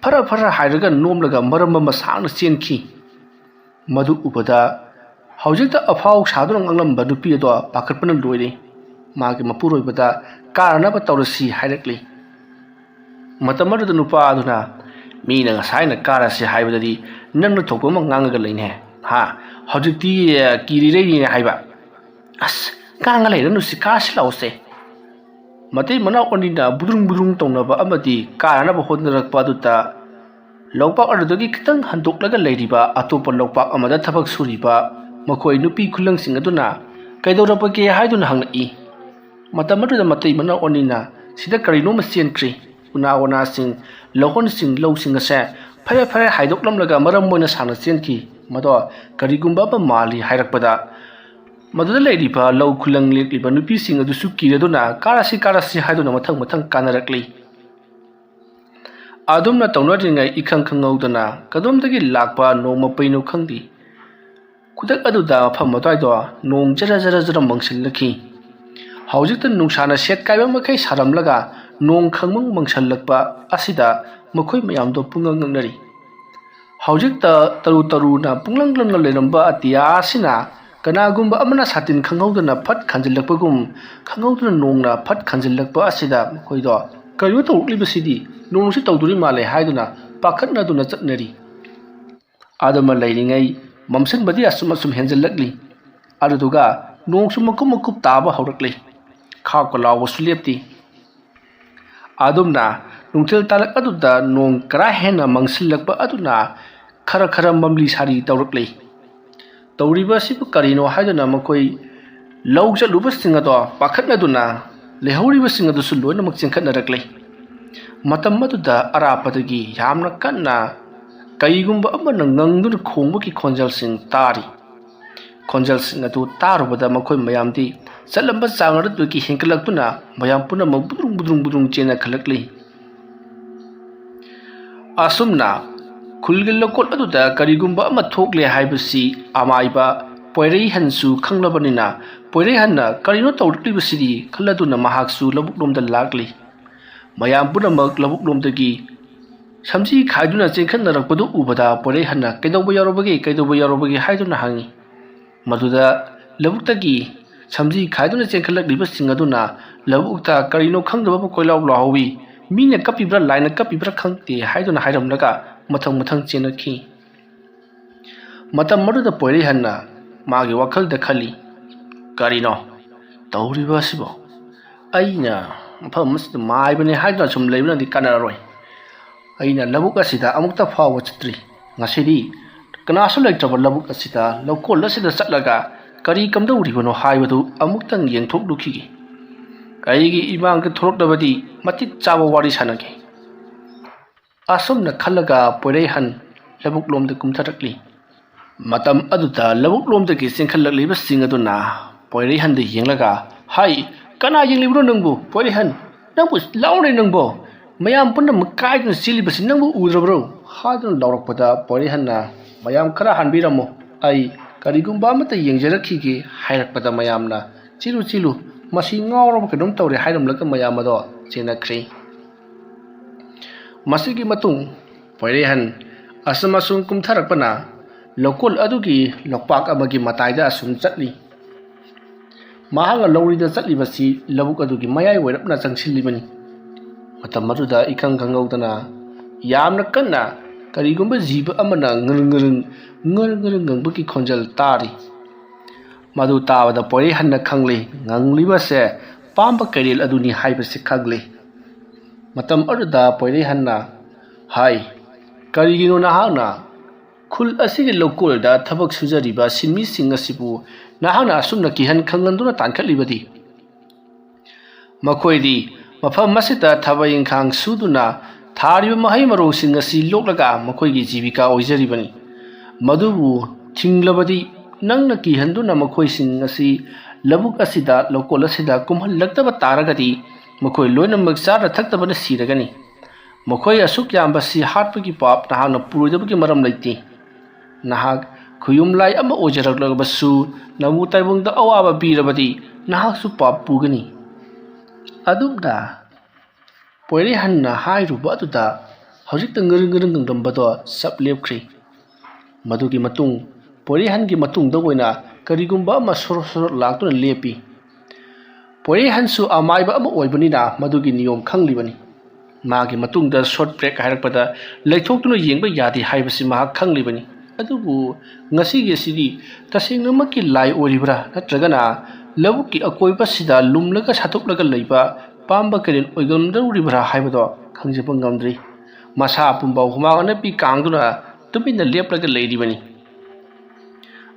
ꯐꯔ ꯐꯔ ꯍꯥꯏꯔꯒ ꯅꯣꯝꯂꯒ ꯃꯔꯝ ꯑꯃ ꯁꯥꯡꯅ ꯆꯦꯟꯈꯤ꯫ ꯃꯗꯨ ꯎꯕꯗ ꯍꯧꯖꯤꯛꯇ ꯑꯐꯥꯎ ꯁꯥꯗꯨꯅ ꯉꯥꯡꯂꯝꯕ ꯅꯨꯄꯤ ꯑꯗꯣ ꯄꯥꯈꯠꯄꯅ ꯂꯣꯏꯔꯦ꯫ ꯃꯥꯒꯤ ꯃꯄꯨꯔꯣꯏꯕꯗ ꯀꯥꯔꯅꯕ ꯇꯧꯔꯁꯤ ꯍꯥꯏꯔꯛꯂꯤ꯫ ꯃꯇꯝ ꯑꯗꯨꯗ ꯅꯨꯄꯥ ꯑꯗꯨꯅ, "ꯃꯤꯅ ꯉꯁꯥꯏꯅ ꯀꯥꯔꯁꯤ ꯍꯥꯏꯕꯗꯗꯤ ꯅꯪꯅ ꯊꯣꯛꯄ ꯑꯃ ꯉꯥꯡꯉꯒ ꯂꯩꯅꯦ꯫ ꯍꯥ? ꯍꯧꯖꯤꯛꯇꯤ, ꯑꯦ, ꯀꯤꯔꯤꯔꯩꯅꯦ ꯍꯥꯏꯕ꯫ ꯑꯁ, ꯉꯥꯡꯉ ꯂꯩꯔꯅꯨꯁꯤ, ꯀꯥꯔꯁꯤ ꯂꯥꯛꯑꯣꯁꯦ꯫" ꯃꯇꯩ ꯃꯅꯥꯎ ꯑꯅꯤꯅ ꯕꯨꯗ꯭ꯔꯨꯡ ꯕꯨꯗ꯭ꯔꯨꯡ ꯇꯧꯅꯕ ꯑꯃꯗꯤ ꯀꯥꯔꯅꯕ ꯍꯣꯠꯅꯔꯛꯄ ꯑꯗꯨꯗ ꯂꯧꯄꯥꯛ ꯑꯗꯨꯗꯒꯤ ꯈꯤꯇꯪ ꯍꯟꯗꯣꯛꯂꯒ ꯂꯩꯔꯤꯕ ꯑꯇꯣꯞꯄ ꯂꯧꯄꯥꯛ ꯑꯃꯗ ꯊꯕꯛ ꯁꯨꯔꯤꯕ ꯃꯈꯣꯏ ꯅꯨꯄꯤ ꯈꯨꯂꯪꯁꯤꯡ ꯑꯗꯨꯅ ꯀꯩꯗꯧꯔꯕꯒꯦ ꯍꯥꯏꯗꯨꯅ ꯍꯪꯂꯛꯏ꯫ ꯃꯇꯝ ꯑꯗꯨꯗ ꯃꯇꯩ ꯃꯅꯥꯎ ꯑꯅꯤꯅ ꯁꯤꯗ ꯀꯔꯤꯅꯣꯃ ꯆꯦꯟꯈ꯭ꯔꯤ꯫ ꯎꯅꯥ ꯋꯥꯅꯥꯁꯤꯡ, ꯂꯧꯍꯣꯟꯁꯤꯡ, ꯂꯧꯁꯤꯡ ꯑꯁꯦ ꯐꯔꯦ ꯐꯔꯦ ꯍꯥꯏꯗꯣꯛꯂꯝꯂꯒ ꯃꯔꯝ ꯑꯣꯏꯅ ꯁꯥꯡꯅ ꯆꯦꯟꯈꯤ꯫ ꯃꯗꯣ ꯀꯔꯤꯒꯨꯝꯕ ꯑꯃ ꯃꯥꯜꯂꯤ ꯍꯥꯏꯔꯛꯄꯗ ꯃꯗꯨꯗ ꯂꯩꯔꯤꯕ ꯂꯧ ꯈꯨꯂꯪ ꯂꯦꯛꯂꯤꯕ ꯅꯨꯄꯤꯁꯤꯡ ꯑꯗꯨꯁꯨ ꯀꯤꯔꯗꯨꯅ ꯀꯥꯔꯁꯤ ꯀꯥꯔꯁꯤ ꯍꯥꯏꯗꯨꯅ ꯃꯊꯪ ꯃꯊꯪ ꯀꯥꯅꯔꯛꯂꯤ꯫ ꯑꯗꯨꯝꯅ ꯇꯧꯅꯔꯤꯉꯩ ꯏꯈꯪ ꯈꯪꯍꯧꯗꯅ ꯀꯗꯣꯝꯗꯒꯤ ꯂꯥꯛꯄ ꯅꯣꯡꯃ ꯄꯩꯅꯣ ꯈꯪꯗꯦ꯫ ꯈꯨꯗꯛ ꯑꯗꯨꯗ ꯃꯐꯝ ꯑꯗꯨꯋꯥꯏꯗꯣ ꯅꯣꯡ ꯖꯔ ꯖꯔ ꯖꯔ ꯃꯪꯁꯤꯜꯂꯛꯈꯤ꯫ ꯍꯧꯖꯤꯛꯇ ꯅꯨꯡꯁꯥꯅ ꯁꯦꯠ ꯀꯥꯏꯕ ꯃꯈꯩ ꯁꯥꯔꯝꯂꯒ ꯅꯣꯡ ꯈꯪꯃꯪ ꯃꯪꯁꯜꯂꯛꯄ ꯑꯁꯤꯗ ꯃꯈꯣꯏ ꯃꯌꯥꯝꯗꯣ ꯄꯨꯡꯉꯛ ꯉꯛꯅꯔꯤ꯫ ꯍꯧꯖꯤꯛꯇ ꯇꯔꯨ ꯇꯔꯨꯅ ꯄꯨꯡꯂꯪ ꯂꯪꯅ ꯂꯩꯔꯝꯕ ꯑꯇꯤꯌꯥ ꯑꯁꯤꯅ ꯀꯅꯥꯒꯨꯝꯕ ꯑꯃꯅ ꯁꯥꯇꯤꯟ ꯈꯪꯍꯧꯗꯅ ꯐꯠ ꯈꯟꯖꯤꯜꯂꯛꯄꯒꯨꯝ, ꯈꯪꯍꯧꯗꯅ ꯅꯣꯡꯅ ꯐꯠ ꯈꯟꯖꯤꯜꯂꯛꯄ ꯑꯁꯤꯗ ꯃꯈꯣꯏꯗꯣ "ꯀꯔꯤꯅꯣ ꯇꯧꯔꯛꯂꯤꯕꯁꯤꯗꯤ? ꯅꯣꯡꯁꯤ ꯇꯧꯗꯣꯔꯤ ꯃꯥꯜꯂꯦ" ꯍꯥꯏꯗꯨꯅ ꯄꯥꯈꯠꯅꯗꯨꯅ ꯆꯠꯅꯔꯤ꯫ ꯑꯗꯨꯃ ꯂꯩꯔꯤꯉꯩ ꯃꯝꯁꯤꯟꯕꯗꯤ ꯑꯁꯨꯝ ꯑꯁꯨꯝ ꯍꯦꯟꯖꯜꯂꯛꯂꯤ꯫ ꯑꯗꯨꯗꯨꯒ ꯅꯣꯡꯁꯨ ꯃꯀꯨꯞ ꯃꯀꯨꯞ ꯇꯥꯕ ꯍꯧꯔꯛꯂꯤ꯫ ꯈꯥꯛꯄ ꯂꯥꯎꯕꯁꯨ ꯂꯦꯞꯇꯦ꯫ ꯑꯗꯨꯝꯅ ꯅꯨꯡꯊꯤꯜ ꯇꯥꯂꯛ ꯑꯗꯨꯗ ꯅꯣꯡ ꯀꯔꯥ ꯍꯦꯟꯅ ꯃꯪꯁꯤꯜꯂꯛꯄ ꯑꯗꯨꯅ ꯈꯔ ꯈꯔ ꯃꯝꯂꯤ ꯁꯥꯔꯤ ꯇꯧꯔꯛꯂꯤ꯫ ꯇꯧꯔꯤꯕ ꯑꯁꯤꯕꯨ ꯀꯔꯤꯅꯣ ꯍꯥꯏꯗꯨꯅ ꯃꯈꯣꯏ ꯂꯧ ꯆꯠꯂꯨꯕꯁꯤꯡ ꯑꯗꯣ ꯄꯥꯈꯠꯅꯗꯨꯅ ꯂꯩꯍꯧꯔꯤꯕꯁꯤꯡ ꯑꯗꯨꯁꯨ ꯂꯣꯏꯅꯃꯛ ꯆꯦꯟꯈꯠꯅꯔꯛꯂꯤ꯫ ꯃꯇꯝ ꯑꯗꯨꯗ ꯑꯔꯥꯞꯄꯗꯒꯤ ꯌꯥꯝꯅ ꯀꯟꯅ ꯀꯩꯒꯨꯝꯕ ꯑꯃꯅ ꯉꯪꯗꯨꯅ ꯈꯣꯡꯕꯒꯤ ꯈꯣꯟꯖꯦꯜꯁꯤꯡ ꯇꯥꯔꯤ꯫ ꯈꯣꯟꯖꯦꯜꯁꯤꯡ ꯑꯗꯨ ꯇꯥꯔꯨꯕꯗ ꯃꯈꯣꯏ ꯃꯌꯥꯝꯗꯤ ꯆꯠꯂꯝꯕ ꯆꯥꯡ ꯑꯗꯨꯗꯒꯤ ꯍꯦꯟꯒꯠꯂꯛꯇꯨꯅ ꯃꯌꯥꯝ ꯄꯨꯝꯅꯃꯛ ꯕꯨꯗ꯭ꯔꯨꯡ ꯕꯨꯗ꯭ꯔꯨꯡ ꯕꯨꯗ꯭ꯔꯨꯡ ꯆꯦꯟꯅꯈꯠꯂꯛꯂꯤ꯫ ꯑꯁꯨꯝꯅ ꯈꯨꯜꯒꯤ ꯂꯧꯀꯣꯜ ꯑꯗꯨꯗ ꯀꯔꯤꯒꯨꯝꯕ ꯑꯃ ꯊꯣꯛꯂꯦ ꯍꯥꯏꯕꯁꯤ ꯑꯃꯥꯏꯕ ꯄꯣꯏꯔꯩꯍꯟꯁꯨ ꯈꯪꯂꯕꯅꯤꯅ, ꯄꯣꯏꯔꯩꯍꯟꯅ "ꯀꯔꯤꯅꯣ ꯇꯧꯔꯛꯂꯤꯕꯁꯤꯗꯤ?" ꯈꯜꯂꯗꯨꯅ ꯃꯍꯥꯛꯁꯨ ꯂꯧꯕꯨꯛꯂꯣꯝꯗ ꯂꯥꯛꯂꯤ꯫ ꯃꯌꯥꯝ ꯄꯨꯝꯅꯃꯛ ꯂꯧꯕꯨꯛꯂꯣꯝꯗꯒꯤ ꯁꯝꯖꯤ ꯈꯥꯏꯗꯨꯅ ꯆꯦꯟꯈꯠꯅꯔꯛꯄꯗꯨ ꯎꯕꯗ ꯄꯣꯏꯔꯩꯍꯟꯅ "ꯀꯩꯗꯧꯕ ꯌꯥꯎꯔꯕꯒꯦ, ꯀꯩꯗꯧꯕ ꯌꯥꯎꯔꯕꯒꯦ?" ꯍꯥꯏꯗꯨꯅ ꯍꯪꯉꯤ꯫ ꯃꯗꯨꯗ ꯂꯧꯕꯨꯛꯇꯒꯤ ꯁꯝꯖꯤ ꯈꯥꯏꯗꯨꯅ ꯆꯦꯟꯈꯠꯂꯛꯂꯤꯕꯁꯤꯡ ꯑꯗꯨꯅ ꯂꯧꯕꯨꯛꯇ ꯀꯔꯤꯅꯣ ꯈꯪꯗꯕ ꯑꯃ ꯀꯣꯏꯂꯥꯎ ꯂꯥꯎꯍꯧꯋꯤ꯫ ꯃꯤꯅ ꯀꯞꯄꯤꯕ꯭ꯔꯥ, ꯂꯥꯏꯅ ꯀꯞꯄꯤꯕ꯭ꯔꯥ ꯈꯪꯗꯦ ꯍꯥꯏꯗꯨꯅ ꯍꯥꯏꯔꯝꯂꯒ ꯃꯊꯪ ꯃꯊꯪ ꯆꯦꯟꯅꯈꯤ꯫ ꯃꯇꯝ ꯑꯗꯨꯗ ꯄꯣꯏꯔꯩꯍꯟꯅ ꯃꯥꯒꯤ ꯋꯥꯈꯜꯗ ꯈꯜꯂꯤ, "ꯀꯔꯤꯅꯣ ꯇꯧꯔꯤꯕ ꯑꯁꯤꯕꯣ? ꯑꯩꯅ ꯃꯐꯝ ꯑꯁꯤꯗ ꯃꯥꯏꯕꯅꯤ ꯍꯥꯏꯗꯨꯅ ꯁꯨꯝ ꯂꯩꯕꯅꯗꯤ ꯀꯥꯟꯅꯔꯔꯣꯏ꯫ ꯑꯩꯅ ꯂꯧꯕꯨꯛ ꯑꯁꯤꯗ ꯑꯃꯨꯛꯇ ꯐꯥꯎꯕ ꯆꯠꯇ꯭ꯔꯤ꯫ ꯉꯁꯤꯗꯤ ꯀꯅꯥꯁꯨ ꯂꯩꯇ꯭ꯔꯕ ꯂꯧꯕꯨꯛ ꯑꯁꯤꯗ, ꯂꯧꯀꯣꯜ ꯑꯁꯤꯗ ꯆꯠꯂꯒ ꯀꯔꯤ ꯀꯝꯗꯧꯔꯤꯕꯅꯣ ꯍꯥꯏꯕꯗꯨ ꯑꯃꯨꯛꯇꯪ ꯌꯦꯡꯊꯣꯛꯂꯨꯈꯤꯒꯦ꯫ ꯑꯩꯒꯤ ꯏꯃꯥꯡꯗ ꯊꯣꯔꯛꯂꯕꯗꯤ ꯃꯇꯤꯛ ꯆꯥꯕ ꯋꯥꯔꯤ ꯁꯥꯟꯅꯒꯦ"꯫ ꯑꯁꯨꯝꯅ ꯈꯜꯂꯒ ꯄꯣꯏꯔꯩꯍꯟ ꯂꯧꯕꯨꯛꯂꯣꯝꯗ ꯀꯨꯝꯊꯔꯛꯂꯤ꯫ ꯃꯇꯝ ꯑꯗꯨꯗ ꯂꯧꯕꯨꯛꯂꯣꯝꯗꯒꯤ ꯆꯦꯟꯈꯠꯂꯛꯂꯤꯕꯁꯤꯡ ꯑꯗꯨꯅ ꯄꯣꯏꯔꯩꯍꯟꯗ ꯌꯦꯡꯂꯒ, "ꯍꯥꯏ, ꯀꯅꯥ ꯌꯦꯡꯂꯤꯕꯅꯣ ꯅꯪꯕꯨ? ꯄꯣꯏꯔꯩꯍꯟ, ꯅꯪꯕꯨ ꯂꯥꯎꯔꯦ ꯅꯪꯕꯣ! ꯃꯌꯥꯝ ꯄꯨꯝꯅꯃꯛ ꯀꯥꯏꯗꯨꯅ ꯆꯦꯜꯂꯤꯕꯁꯤ ꯅꯪꯕꯨ ꯎꯗ꯭ꯔꯕ꯭ꯔꯣ?" ꯍꯥꯏꯗꯨꯅ ꯂꯥꯎꯔꯛꯄꯗ ꯄꯣꯏꯔꯩꯍꯟꯅ, "ꯃꯌꯥꯝ ꯈꯔ ꯍꯟꯕꯤꯔꯝꯃꯨ, ꯑꯩ ꯀꯔꯤꯒꯨꯝꯕ ꯑꯃꯠꯇ ꯌꯦꯡꯖꯔꯛꯈꯤꯒꯦ" ꯍꯥꯏꯔꯛꯄꯗ ꯃꯌꯥꯝꯅ, "ꯆꯦꯜꯂꯨ, ꯆꯦꯜꯂꯨ, ꯃꯁꯤ ꯉꯥꯎꯔꯕ ꯀꯩꯅꯣꯝ ꯇꯧꯔꯦ" ꯍꯥꯏꯔꯝꯂꯒ ꯃꯌꯥꯝ ꯑꯗꯣ ꯆꯦꯟꯅꯈ꯭ꯔꯦ꯫ ꯃꯁꯤꯒꯤ ꯃꯇꯨꯡ ꯄꯣꯏꯔꯩꯍꯟ ꯑꯁꯨꯝ ꯑꯁꯨꯝ ꯀꯨꯝꯊꯔꯛꯄꯅ ꯂꯧꯀꯣꯜ ꯑꯗꯨꯒꯤ ꯂꯣꯛꯄꯥꯛ ꯑꯃꯒꯤ ꯃꯇꯥꯏꯗ ꯑꯁꯨꯝ ꯆꯠꯂꯤ꯫ ꯃꯍꯥꯛꯅ ꯂꯧꯔꯤꯗ ꯆꯠꯂꯤꯕꯁꯤ ꯂꯧꯕꯨꯛ ꯑꯗꯨꯒꯤ ꯃꯌꯥꯏ ꯑꯣꯏꯔꯞꯅ ꯆꯪꯁꯤꯜꯂꯤꯕꯅꯤ꯫ ꯃꯇꯝ ꯑꯗꯨꯗ ꯏꯈꯪ ꯈꯪꯍꯧꯗꯅ ꯌꯥꯝꯅ ꯀꯟꯅ ꯀꯔꯤꯒꯨꯝꯕ ꯖꯤꯕ ꯑꯃꯅ ꯉꯔꯪ ꯉꯔꯪ, ꯉꯔꯪ ꯉꯔꯪ ꯉꯪꯕꯒꯤ ꯈꯣꯟꯖꯦꯜ ꯇꯥꯔꯤ꯫ ꯃꯗꯨ ꯇꯥꯕꯗ ꯄꯣꯏꯔꯩꯍꯟꯅ ꯈꯪꯂꯤ, ꯉꯪꯂꯤꯕꯁꯦ ꯄꯥꯝꯕ ꯀꯩꯔꯦꯜ ꯑꯗꯨꯅꯤ ꯍꯥꯏꯕꯁꯤ ꯈꯪꯂꯤ꯫ ꯃꯇꯝ ꯑꯗꯨꯗ ꯄꯣꯏꯔꯩꯍꯟꯅ ꯍꯥꯏ, "ꯀꯔꯤꯒꯤꯅꯣ ꯅꯍꯥꯛꯅ ꯈꯨꯜ ꯑꯁꯤꯒꯤ ꯂꯧꯀꯣꯜꯗ ꯊꯕꯛ ꯁꯨꯖꯔꯤꯕ ꯁꯤꯟꯃꯤꯁꯤꯡ ꯑꯁꯤꯕꯨ ꯅꯍꯥꯛꯅ ꯑꯁꯨꯝꯅ ꯀꯤꯍꯟ ꯈꯪꯍꯟꯗꯨꯅ ꯇꯥꯟꯈꯠꯂꯤꯕꯗꯤ? ꯃꯈꯣꯏꯗꯤ ꯃꯐꯝ ꯑꯁꯤꯗ ꯊꯕꯛ ꯏꯪꯈꯥꯡ ꯁꯨꯗꯨꯅ ꯊꯥꯔꯤꯕ ꯃꯍꯩ ꯃꯔꯣꯡꯁꯤꯡ ꯑꯁꯤ ꯂꯣꯛꯂꯒ ꯃꯈꯣꯏꯒꯤ ꯖꯤꯕꯤꯀꯥ ꯑꯣꯏꯖꯔꯤꯕꯅꯤ꯫ ꯃꯗꯨꯕꯨ ꯊꯤꯡꯂꯕꯗꯤ, ꯅꯪꯅ ꯀꯤꯍꯟꯗꯨꯅ ꯃꯈꯣꯏꯁꯤꯡ ꯑꯁꯤ ꯂꯧꯕꯨꯛ ꯑꯁꯤꯗ, ꯂꯧꯀꯣꯜ ꯑꯁꯤꯗ ꯀꯨꯝꯍꯜꯂꯛꯇꯕ ꯇꯥꯔꯒꯗꯤ, ꯃꯈꯣꯏ ꯂꯣꯏꯅꯃꯛ ꯆꯥꯅ ꯊꯛꯇꯕꯅ ꯁꯤꯔꯒꯅꯤ꯫ ꯃꯈꯣꯏ ꯑꯁꯨꯛ ꯌꯥꯝꯕꯁꯤ ꯍꯥꯠꯄꯒꯤ ꯄꯥꯞ ꯅꯍꯥꯛꯅ ꯄꯨꯔꯣꯏꯗꯕꯒꯤ ꯃꯔꯝ ꯂꯩꯇꯦ꯫ ꯅꯍꯥꯛ ꯈꯨꯌꯨꯝꯂꯥꯏ ꯑꯃ ꯑꯣꯏꯖꯔꯛꯂꯕꯁꯨ, ꯅꯕꯨ ꯇꯥꯏꯕꯪꯗ ꯑꯋꯥꯕ ꯄꯤꯔꯕꯗꯤ, ꯅꯍꯥꯛꯁꯨ ꯄꯥꯞ ꯄꯨꯒꯅꯤ"꯫ ꯑꯗꯨꯝꯅ ꯄꯣꯏꯔꯩꯍꯟꯅ ꯍꯥꯏꯔꯨꯕ ꯑꯗꯨꯗ ꯍꯧꯖꯤꯛꯇ ꯉꯔꯪ ꯉꯔꯪ ꯉꯪꯂꯝꯕꯗꯣ ꯆꯞ ꯂꯦꯞꯈ꯭ꯔꯤ꯫ ꯃꯗꯨꯒꯤ ꯃꯇꯨꯡ ꯄꯣꯏꯔꯩꯍꯟꯒꯤ ꯃꯇꯨꯡꯗ ꯑꯣꯏꯅ ꯀꯔꯤꯒꯨꯝꯕ ꯑꯃ ꯁꯣꯔꯣ ꯁꯣꯔꯣ ꯂꯥꯛꯇꯨꯅ ꯂꯦꯞꯄꯤ꯫ ꯄꯣꯏꯔꯩꯍꯟꯁꯨ ꯑꯃꯥꯏꯕ ꯑꯃ ꯑꯣꯏꯕꯅꯤꯅ ꯃꯗꯨꯒꯤ ꯅꯤꯌꯣꯝ ꯈꯪꯂꯤꯕꯅꯤ꯫ ꯃꯥꯒꯤ ꯃꯇꯨꯡꯗ ꯁꯣꯔꯠ ꯕ꯭ꯔꯦꯛ ꯍꯥꯏꯔꯛꯄꯗ ꯂꯩꯊꯣꯛꯇꯨꯅ ꯌꯦꯡꯕ ꯌꯥꯗꯦ ꯍꯥꯏꯕꯁꯤ ꯃꯍꯥꯛ ꯈꯪꯂꯤꯕꯅꯤ꯫ ꯑꯗꯨꯕꯨ ꯉꯁꯤꯒꯤ ꯑꯁꯤꯗꯤ ꯇꯁꯦꯡꯅꯃꯛꯀꯤ ꯂꯥꯏ ꯑꯣꯏꯔꯤꯕ꯭ꯔꯥ, ꯅꯠꯇ꯭ꯔꯒꯅ ꯂꯧꯕꯨꯛꯀꯤ ꯑꯀꯣꯏꯕꯁꯤꯗ ꯂꯨꯝꯂꯒ ꯁꯥꯠꯇꯣꯛꯂꯒ ꯂꯩꯕ ꯄꯥꯝꯕ ꯀꯩꯔꯦꯜ ꯑꯣꯏꯒꯜꯂꯝꯗꯧꯔꯤꯕ꯭ꯔꯥ ꯍꯥꯏꯕꯗꯣ ꯈꯪꯖꯕ ꯉꯝꯗ꯭ꯔꯤ꯫ ꯃꯁꯥ ꯄꯨꯝꯕ ꯍꯨꯃꯥꯡ ꯑꯅꯞꯄꯤ ꯀꯥꯡꯗꯨꯅ ꯇꯨꯃꯤꯟꯅ ꯂꯦꯞꯂꯒ ꯂꯩꯔꯤꯕꯅꯤ꯫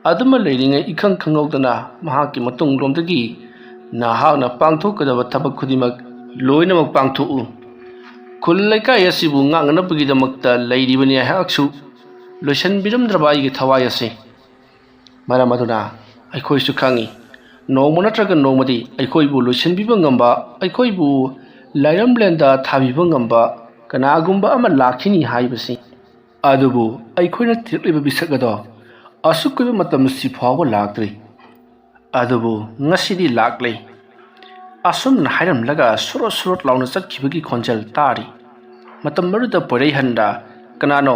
ꯑꯗꯨꯃ ꯂꯩꯔꯤꯉꯩ ꯏꯈꯪ ꯈꯪꯍꯧꯗꯅ ꯃꯍꯥꯛꯀꯤ ꯃꯇꯨꯡꯂꯣꯝꯗꯒꯤ ꯅꯍꯥꯛꯅ ꯄꯥꯡꯊꯣꯛꯀꯗꯕ ꯊꯕꯛ ꯈꯨꯗꯤꯡꯃꯛ ꯂꯣꯏꯅꯃꯛ ꯄꯥꯡꯊꯣꯛꯎ꯫ ꯈꯨꯜ ꯂꯩꯀꯥꯏ ꯑꯁꯤꯕꯨ ꯉꯥꯛꯅꯅꯕꯒꯤꯗꯃꯛꯇ ꯂꯩꯔꯤꯕꯅꯤ ꯑꯩꯍꯥꯛꯁꯨ꯫ ꯂꯣꯏꯁꯤꯟꯕꯤꯔꯝꯗ꯭ꯔꯕ ꯑꯩꯒꯤ ꯊꯋꯥꯏ ꯑꯁꯤ꯫ ꯃꯔꯝ ꯑꯗꯨꯅ ꯑꯩꯈꯣꯏꯁꯨ ꯈꯪꯏ, ꯅꯣꯡꯃ ꯅꯠꯇ꯭ꯔꯒ ꯅꯣꯡꯃꯗꯤ ꯑꯩꯈꯣꯏꯕꯨ ꯂꯣꯏꯁꯤꯟꯕꯤꯕ ꯉꯝꯕ, ꯑꯩꯈꯣꯏꯕꯨ ꯂꯥꯏꯔꯝꯂꯦꯟꯗ ꯊꯥꯕꯤꯕ ꯉꯝꯕ ꯀꯅꯥꯒꯨꯝꯕ ꯑꯃ ꯂꯥꯛꯈꯤꯅꯤ ꯍꯥꯏꯕꯁꯤ꯫ ꯑꯗꯨꯕꯨ ꯑꯩꯈꯣꯏꯅ ꯊꯤꯔꯛꯂꯤꯕ ꯃꯤꯁꯛ ꯑꯗꯣ ꯑꯁꯨꯛ ꯀꯨꯏꯕ ꯃꯇꯝ ꯑꯁꯤ ꯐꯥꯎꯕ ꯂꯥꯛꯇ꯭ꯔꯤ꯫ ꯑꯗꯨꯕꯨ ꯉꯁꯤꯗꯤ ꯂꯥꯛꯂꯦ꯫ ꯑꯁꯨꯝꯅ ꯍꯥꯏꯔꯝꯂꯒ ꯁꯨꯔꯨꯠ ꯁꯨꯔꯨꯠ ꯂꯥꯎꯅ ꯆꯠꯈꯤꯕꯒꯤ ꯈꯣꯟꯖꯦꯜ ꯇꯥꯔꯤ꯫ ꯃꯇꯝ ꯑꯗꯨꯗ ꯄꯣꯏꯔꯩꯍꯟꯗ, "ꯀꯅꯥꯅꯣ?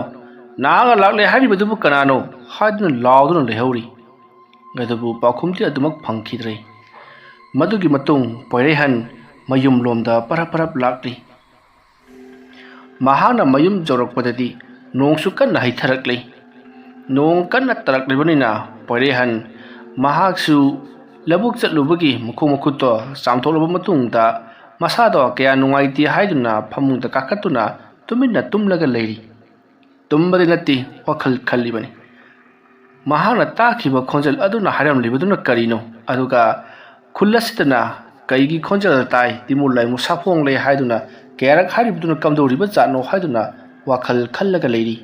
ꯅꯍꯥꯛꯅ ꯂꯥꯛꯂꯦ ꯍꯥꯏꯔꯤꯕꯗꯨꯕꯨ ꯀꯅꯥꯅꯣ? ꯍꯥꯏꯗꯨꯅ ꯂꯥꯎꯗꯨꯅ ꯂꯩꯍꯧꯔꯤ꯫ ꯑꯗꯨꯕꯨ ꯄꯥꯎꯈꯨꯝꯗꯤ ꯑꯗꯨꯃꯛ ꯐꯪꯈꯤꯗ꯭ꯔꯦ꯫ ꯃꯗꯨꯒꯤ ꯃꯇꯨꯡ ꯄꯣꯏꯔꯩꯍꯟ ꯃꯌꯨꯝꯂꯣꯝꯗ ꯄꯔꯞ ꯄꯔꯞ ꯂꯥꯛꯂꯤ꯫ ꯃꯍꯥꯛꯅ ꯃꯌꯨꯝ ꯌꯧꯔꯛꯄꯗꯗꯤ ꯅꯣꯡꯁꯨ ꯀꯟꯅ ꯍꯩꯊꯔꯛꯂꯤ꯫ ꯅꯣꯡ ꯀꯟꯅ ꯇꯥꯔꯛꯂꯤꯕꯅꯤꯅ ꯄꯣꯏꯔꯩꯍꯟ ꯃꯍꯥꯛꯁꯨ ꯂꯧꯕꯨꯛ ꯆꯠꯂꯨꯕꯒꯤ ꯃꯈꯣꯡ ꯃꯈꯨꯠꯇꯣ ꯆꯥꯝꯊꯣꯛꯂꯕ ꯃꯇꯨꯡꯗ ꯃꯁꯥꯗꯣ ꯀꯌꯥ ꯅꯨꯡꯉꯥꯏꯇꯦ ꯍꯥꯏꯗꯨꯅ ꯐꯃꯨꯡꯗ ꯀꯥꯈꯠꯇꯨꯅ ꯇꯨꯃꯤꯟꯅ ꯇꯨꯝꯂꯒ ꯂꯩꯔꯤ꯫ ꯇꯨꯝꯕꯗꯤ ꯅꯠꯇꯦ, ꯋꯥꯈꯜ ꯈꯜꯂꯤꯕꯅꯤ꯫ ꯃꯍꯥꯛꯅ ꯇꯥꯈꯤꯕ ꯈꯣꯟꯖꯦꯜ ꯑꯗꯨꯅ ꯍꯥꯏꯔꯝꯂꯤꯕꯗꯨꯅ ꯀꯔꯤꯅꯣ? ꯑꯗꯨꯒ ꯈꯨꯜ ꯑꯁꯤꯗꯅ ꯀꯩꯒꯤ ꯈꯣꯟꯖꯦꯜ ꯇꯥꯏ, ꯇꯤꯃꯨ ꯂꯥꯏꯃꯨ ꯁꯥꯐꯣꯡ ꯂꯩ ꯍꯥꯏꯗꯨꯅ ꯀꯌꯥꯔꯛ ꯍꯥꯏꯔꯤꯕꯗꯨꯅ ꯀꯝꯗꯧꯔꯤꯕ ꯖꯥꯠꯅꯣ ꯍꯥꯏꯗꯨꯅ ꯋꯥꯈꯜ ꯈꯜꯂꯒ ꯂꯩꯔꯤ꯫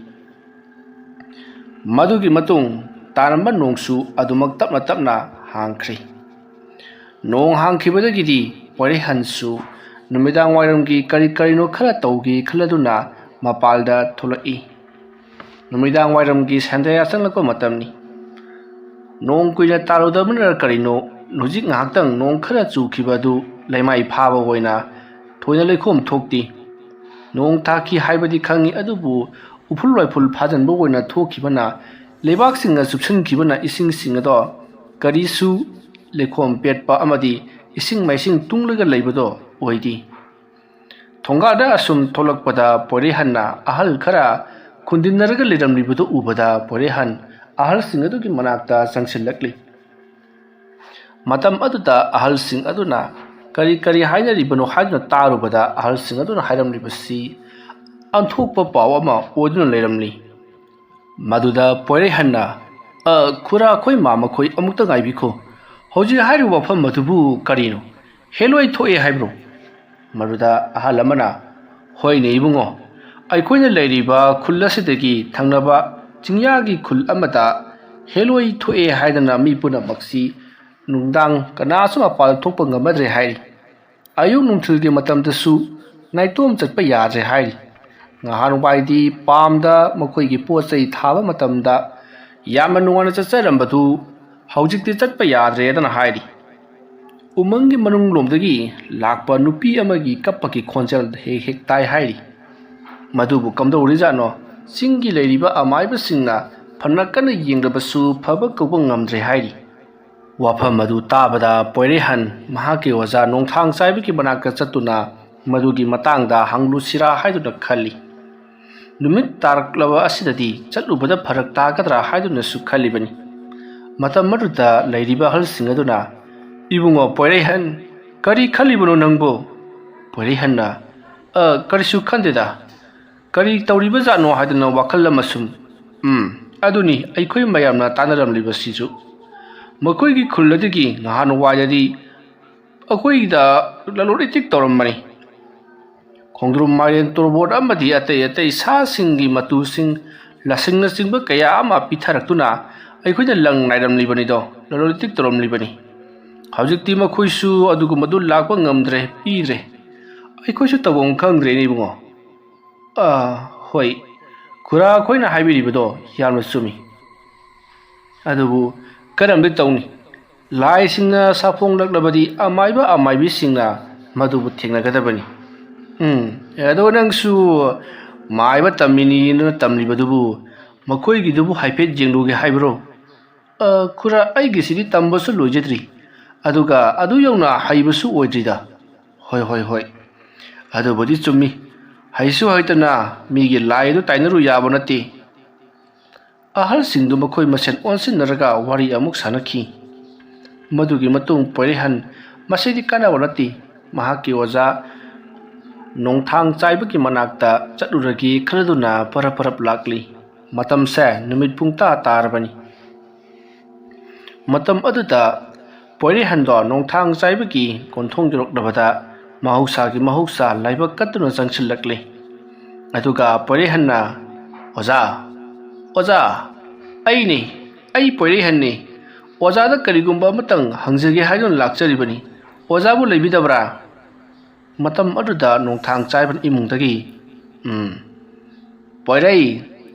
ꯃꯗꯨꯒꯤ ꯃꯇꯨꯡ ꯇꯥꯔꯝꯕ ꯅꯣꯡꯁꯨ ꯑꯗꯨꯃꯛ ꯇꯞꯅ ꯇꯞꯅ ꯍꯥꯡꯈ꯭ꯔꯦ꯫ ꯅꯣꯡ ꯍꯥꯡꯈꯤꯕꯗꯒꯤꯗꯤ ꯄꯣꯏꯔꯩꯍꯟꯁꯨ ꯅꯨꯃꯤꯗꯥꯡ ꯋꯥꯏꯔꯝꯒꯤ ꯀꯔꯤ ꯀꯔꯤꯅꯣ ꯈꯔ ꯇꯧꯒꯦ ꯈꯜꯂꯗꯨꯅ ꯃꯄꯥꯜꯗ ꯊꯣꯛꯂꯛꯏ꯫ ꯅꯨꯃꯤꯗꯥꯡ ꯋꯥꯏꯔꯝꯒꯤ ꯁꯟꯗ꯭ꯌꯥ ꯆꯪꯂꯛꯄ ꯃꯇꯝꯅꯤ꯫ ꯅꯣꯡ ꯀꯨꯏꯅ ꯇꯥꯔꯨꯗꯕꯅꯔ ꯀꯔꯤꯅꯣ, ꯍꯧꯖꯤꯛ ꯉꯥꯏꯍꯥꯛꯇꯪ ꯅꯣꯡ ꯈꯔ ꯆꯨꯈꯤꯕ ꯑꯗꯨ ꯂꯩꯃꯥꯏ ꯐꯥꯕ ꯑꯣꯏꯅ ꯊꯣꯏꯅ ꯂꯩꯈꯣꯝ ꯊꯣꯛꯇꯦ꯫ ꯅꯣꯡ ꯇꯥꯈꯤ ꯍꯥꯏꯕꯗꯤ ꯈꯪꯉꯤ, ꯑꯗꯨꯕꯨ ꯎꯐꯨꯜ ꯋꯥꯏꯐꯨꯜ ꯐꯥꯖꯤꯟꯕ ꯑꯣꯏꯅ ꯊꯣꯛꯈꯤꯕꯅ, ꯂꯩꯕꯥꯛꯁꯤꯡꯅ ꯆꯨꯞꯁꯤꯟꯈꯤꯕꯅ ꯏꯁꯤꯡꯁꯤꯡ ꯑꯗꯣ ꯀꯔꯤꯁꯨ ꯂꯩꯈꯣꯝ ꯄꯦꯠꯄ ꯑꯃꯗꯤ ꯏꯁꯤꯡ ꯃꯥꯏꯁꯤꯡ ꯇꯨꯡꯂꯒ ꯂꯩꯕꯗꯣ ꯑꯣꯏꯗꯦ꯫ ꯊꯣꯡꯒꯥꯗ ꯑꯁꯨꯝ ꯊꯣꯛꯂꯛꯄꯗ ꯄꯣꯏꯔꯩꯍꯟꯅ ꯑꯍꯜ ꯈꯔ ꯈꯨꯟꯗꯤꯟꯅꯔꯒ ꯂꯩꯔꯝꯂꯤꯕꯗꯨ ꯎꯕꯗ ꯄꯣꯏꯔꯩꯍꯟ ꯑꯍꯜꯁꯤꯡ ꯑꯗꯨꯒꯤ ꯃꯅꯥꯛꯇ ꯆꯪꯁꯤꯜꯂꯛꯂꯤ꯫ ꯃꯇꯝ ꯑꯗꯨꯗ ꯑꯍꯜꯁꯤꯡ ꯑꯗꯨꯅ ꯀꯔꯤ ꯀꯔꯤ ꯍꯥꯏꯅꯔꯤꯕꯅꯣ ꯍꯥꯏꯗꯨꯅ ꯇꯥꯔꯨꯕꯗ ꯑꯍꯜꯁꯤꯡ ꯑꯗꯨꯅ ꯍꯥꯏꯔꯝꯂꯤꯕꯁꯤ ꯑꯣꯟꯊꯣꯛꯄ ꯄꯥꯎ ꯑꯃ ꯑꯣꯏꯗꯨꯅ ꯂꯩꯔꯝꯂꯤ꯫ ꯃꯗꯨꯗ ꯄꯣꯏꯔꯩꯍꯟꯅ, "ꯑ, ꯈꯨꯔꯥ, ꯑꯩꯈꯣꯏ ꯃꯥ ꯃꯈꯣꯏ ꯑꯃꯨꯛꯇ ꯉꯥꯏꯕꯤꯈꯣ꯫ ꯍꯧꯖꯤꯛ ꯍꯥꯏꯔꯤꯕ ꯋꯥꯐꯝ ꯑꯗꯨꯕꯨ ꯀꯔꯤꯅꯣ? ꯍꯦꯂꯣꯏ ꯊꯣꯛꯑꯦ ꯍꯥꯏꯕ꯭ꯔꯣ?" ꯃꯗꯨꯗ ꯑꯍꯜ ꯑꯃꯅ, "ꯍꯣꯏꯅꯦ ꯏꯕꯨꯡꯉꯣ, ꯑꯩꯈꯣꯏꯅ ꯂꯩꯔꯤꯕ ꯈꯨꯜ ꯑꯁꯤꯗꯒꯤ ꯊꯪꯅꯕ ꯆꯤꯡꯌꯥꯒꯤ ꯈꯨꯜ ꯑꯃꯗ ꯍꯦꯂꯣꯏ ꯊꯣꯛꯑꯦ ꯍꯥꯏꯗꯅ ꯃꯤ ꯄꯨꯝꯅꯃꯛꯁꯤ ꯅꯨꯡꯗꯥꯡ ꯀꯅꯥꯁꯨ ꯃꯄꯥꯟ ꯊꯣꯛꯄ ꯉꯝꯅꯗ꯭ꯔꯦ ꯍꯥꯏꯔꯤ꯫ ꯑꯌꯨꯛ ꯅꯨꯡꯊꯤꯜꯒꯤ ꯃꯇꯝꯗꯁꯨ ꯅꯥꯏꯇꯣꯝ ꯆꯠꯄ ꯌꯥꯗ꯭ꯔꯦ ꯍꯥꯏꯔꯤ꯫ ꯉꯍꯥꯟꯋꯥꯏꯗꯤ ꯄꯥꯝꯗ ꯃꯈꯣꯏꯒꯤ ꯄꯣꯠ ꯆꯩ ꯊꯥꯕ ꯃꯇꯝꯗ ꯌꯥꯝꯅ ꯅꯨꯡꯉꯥꯏꯅ ꯆꯠꯆꯔꯝꯕꯗꯨ ꯍꯧꯖꯤꯛꯇꯤ ꯆꯠꯄ ꯌꯥꯗ꯭ꯔꯦꯗꯅ ꯍꯥꯏꯔꯤ꯫ ꯎꯃꯪꯒꯤ ꯃꯅꯨꯡꯂꯣꯝꯗꯒꯤ ꯂꯥꯛꯄ ꯅꯨꯄꯤ ꯑꯃꯒꯤ ꯀꯞꯄꯒꯤ ꯈꯣꯟꯖꯦꯜ ꯍꯦꯛ ꯍꯦꯛ ꯇꯥꯏ ꯍꯥꯏꯔꯤ꯫ ꯃꯗꯨꯕꯨ ꯀꯝꯗꯧꯔꯤꯖꯥꯠꯅꯣ? ꯆꯤꯡꯒꯤ ꯂꯩꯔꯤꯕ ꯑꯃꯥꯏꯕꯁꯤꯡꯅ ꯐꯅ ꯀꯟꯅ ꯌꯦꯡꯂꯕꯁꯨ ꯐꯕ ꯀꯧꯕ ꯉꯝꯗ꯭ꯔꯦ ꯍꯥꯏꯔꯤ꯫ ꯋꯥꯐꯝ ꯑꯗꯨ ꯇꯥꯕꯗ ꯄꯣꯏꯔꯩꯍꯟ ꯃꯍꯥꯛꯀꯤ ꯑꯣꯖꯥ ꯅꯣꯡꯊꯥꯡ ꯆꯥꯏꯕꯒꯤ ꯃꯅꯥꯛꯇ ꯆꯠꯇꯨꯅ ꯃꯗꯨꯒꯤ ꯃꯇꯥꯡꯗ ꯍꯪꯂꯨꯁꯤꯔꯥ ꯍꯥꯏꯗꯨꯅ ꯈꯜꯂꯤ꯫ ꯅꯨꯃꯤꯠ ꯇꯥꯔꯛꯂꯕ ꯑꯁꯤꯗꯗꯤ ꯆꯠꯂꯨꯕꯗ ꯐꯔꯛ ꯇꯥꯒꯗ꯭ꯔꯥ ꯍꯥꯏꯗꯨꯅꯁꯨ ꯈꯜꯂꯤꯕꯅꯤ꯫ ꯃꯇꯝ ꯑꯗꯨꯗ ꯂꯩꯔꯤꯕ ꯑꯍꯜꯁꯤꯡ ꯑꯗꯨꯅ, "ꯏꯕꯨꯡꯉꯣ ꯄꯣꯏꯔꯩꯍꯟ, ꯀꯔꯤ ꯈꯜꯂꯤꯕꯅꯣ ꯅꯪꯕꯨ?" ꯄꯣꯏꯔꯩꯍꯟꯅ, "ꯑ, ꯀꯔꯤꯁꯨ ꯈꯟꯗꯦꯗ꯫ ꯀꯔꯤ ꯇꯧꯔꯤꯕꯖꯥꯠꯅꯣ ꯍꯥꯏꯗꯅ ꯋꯥꯈꯜ ꯑꯃ ꯁꯨꯝ, ꯎꯝ, ꯑꯗꯨꯅꯤ ꯑꯩꯈꯣꯏ ꯃꯌꯥꯝꯅ ꯇꯥꯟꯅꯔꯝꯂꯤꯕꯁꯤꯁꯨ꯫ ꯃꯈꯣꯏꯒꯤ ꯈꯨꯜ ꯑꯗꯨꯒꯤ ꯅꯍꯥꯟꯋꯥꯏꯗꯗꯤ ꯑꯩꯈꯣꯏꯗ ꯂꯂꯣꯟ ꯏꯇꯤꯛ ꯇꯧꯔꯝꯕꯅꯤ꯫ ꯈꯣꯡꯗ꯭ꯔꯨꯝ, ꯃꯥꯏꯔꯦꯟ, ꯇꯣꯔꯕꯣꯠ ꯑꯃꯗꯤ ꯑꯇꯩ ꯑꯇꯩ ꯁꯥꯁꯤꯡꯒꯤ ꯃꯇꯨꯁꯤꯡ, ꯂꯁꯤꯡꯅꯆꯤꯡꯕ ꯀꯌꯥ ꯑꯃ ꯄꯤꯊꯔꯛꯇꯨꯅ ꯑꯩꯈꯣꯏꯗ ꯂꯪ ꯅꯥꯏꯔꯝꯂꯤꯕꯅꯤꯗꯣ, ꯂꯂꯣꯟ ꯏꯇꯤꯛ ꯇꯧꯔꯝꯂꯤꯕꯅꯤ꯫ ꯍꯧꯖꯤꯛꯇꯤ ꯃꯈꯣꯏꯁꯨ ꯑꯗꯨꯒꯨꯝꯕꯗꯨ ꯂꯥꯛꯄ ꯉꯝꯗ꯭ꯔꯦ, ꯄꯤꯗ꯭ꯔꯦ꯫ ꯑꯩꯈꯣꯏꯁꯨ ꯇꯧꯐꯝ ꯈꯪꯗ꯭ꯔꯦꯅꯦ ꯏꯕꯨꯡꯉꯣ꯫" "ꯑꯥ, ꯍꯣꯏ, ꯈꯨꯔꯥ ꯑꯩꯈꯣꯏꯅ ꯍꯥꯏꯕꯤꯔꯤꯕꯗꯣ ꯌꯥꯝꯅ ꯆꯨꯝꯃꯤ꯫ ꯑꯗꯨꯕꯨ ꯀꯔꯝꯗꯤ ꯇꯧꯅꯤ? ꯂꯥꯏꯁꯤꯡꯅ ꯁꯥꯐꯣꯡꯂꯛꯂꯕꯗꯤ ꯑꯃꯥꯏꯕ ꯑꯃꯥꯏꯕꯤꯁꯤꯡꯅ ꯃꯗꯨꯕꯨ ꯊꯦꯡꯅꯒꯗꯕꯅꯤ꯫" "ꯎꯝ, ꯑꯦ, ꯑꯗꯣ ꯅꯪꯁꯨ ꯃꯥꯏꯕ ꯇꯝꯃꯤꯅꯤꯅ ꯇꯝꯂꯤꯕꯗꯨꯕꯨ ꯃꯈꯣꯏꯒꯤꯗꯨꯕꯨ ꯍꯥꯏꯐꯦꯠ ꯌꯦꯡꯂꯨꯒꯦ ꯍꯥꯏꯕ꯭ꯔꯣ?" "ꯑ, ꯈꯨꯔꯥ, ꯑꯩꯒꯤꯁꯤꯗꯤ ꯇꯝꯕꯁꯨ ꯂꯣꯏꯖꯗ꯭ꯔꯤ꯫ ꯑꯗꯨꯒ ꯑꯗꯨ ꯌꯧꯅ ꯍꯩꯕꯁꯨ ꯑꯣꯏꯗ꯭ꯔꯤꯗ꯫" "ꯍꯣꯏ, ꯍꯣꯏ, ꯍꯣꯏ꯫ ꯑꯗꯨꯕꯨꯗꯤ ꯆꯨꯝꯃꯤ꯫ ꯍꯩꯁꯨ ꯍꯩꯇꯅ ꯃꯤꯒꯤ ꯂꯥꯏ ꯑꯗꯨ ꯇꯥꯏꯅꯔꯨ ꯌꯥꯕ ꯅꯠꯇꯦ꯫" ꯑꯍꯜꯁꯤꯡꯗꯨ ꯃꯈꯣꯏ ꯃꯁꯦꯟ ꯑꯣꯟꯁꯤꯟꯅꯔꯒ ꯋꯥꯔꯤ ꯑꯃꯨꯛ ꯁꯥꯟꯅꯈꯤ꯫ ꯃꯗꯨꯒꯤ ꯃꯇꯨꯡ ꯄꯣꯏꯔꯩꯍꯟ, "ꯃꯁꯤꯗꯤ ꯀꯥꯟꯅꯕ ꯅꯠꯇꯦ꯫" ꯃꯍꯥꯛꯀꯤ ꯑꯣꯖꯥ ꯅꯣꯡꯊꯥꯡ ꯆꯥꯏꯕꯒꯤ ꯃꯅꯥꯛꯇ ꯆꯠꯂꯨꯔꯒꯦ ꯈꯜꯂꯗꯨꯅ ꯄꯔꯞ ꯄꯔꯞ ꯂꯥꯛꯂꯤ꯫ ꯃꯇꯝꯁꯦ ꯅꯨꯃꯤꯠ ꯄꯨꯡ ꯇꯔꯥ ꯇꯥꯔꯕꯅꯤ꯫ ꯃꯇꯝ ꯑꯗꯨꯗ ꯄꯣꯏꯔꯩꯍꯟꯗꯣ ꯅꯣꯡꯊꯥꯡ ꯆꯥꯏꯕꯒꯤ ꯀꯣꯟꯊꯣꯡ ꯌꯧꯔꯛꯂꯕꯗ ꯃꯍꯧꯁꯥꯒꯤ ꯃꯍꯧꯁꯥ ꯂꯥꯏꯕꯛ ꯀꯠꯇꯨꯅ ꯆꯪꯁꯤꯜꯂꯛꯂꯤ꯫ ꯑꯗꯨꯒ ꯄꯣꯏꯔꯩꯍꯟꯅ, "ꯑꯣꯖꯥ, ꯑꯣꯖꯥ, ꯑꯩꯅꯤ, ꯑꯩ ꯄꯣꯏꯔꯩꯍꯟꯅꯤ꯫ ꯑꯣꯖꯥꯗ ꯀꯔꯤꯒꯨꯝꯕ ꯑꯃꯇꯪ ꯍꯪꯖꯒꯦ ꯍꯥꯏꯗꯨꯅ ꯂꯥꯛꯆꯔꯤꯕꯅꯤ꯫ ꯑꯣꯖꯥꯕꯨ ꯂꯩꯕꯤꯗꯕ꯭ꯔꯥ?" ꯃꯇꯝ ꯑꯗꯨꯗ ꯅꯣꯡꯊꯥꯡ ꯆꯥꯏꯕꯅ ꯏꯃꯨꯡꯗꯒꯤ, "ꯎꯝ, ꯄꯣꯏꯔꯩ,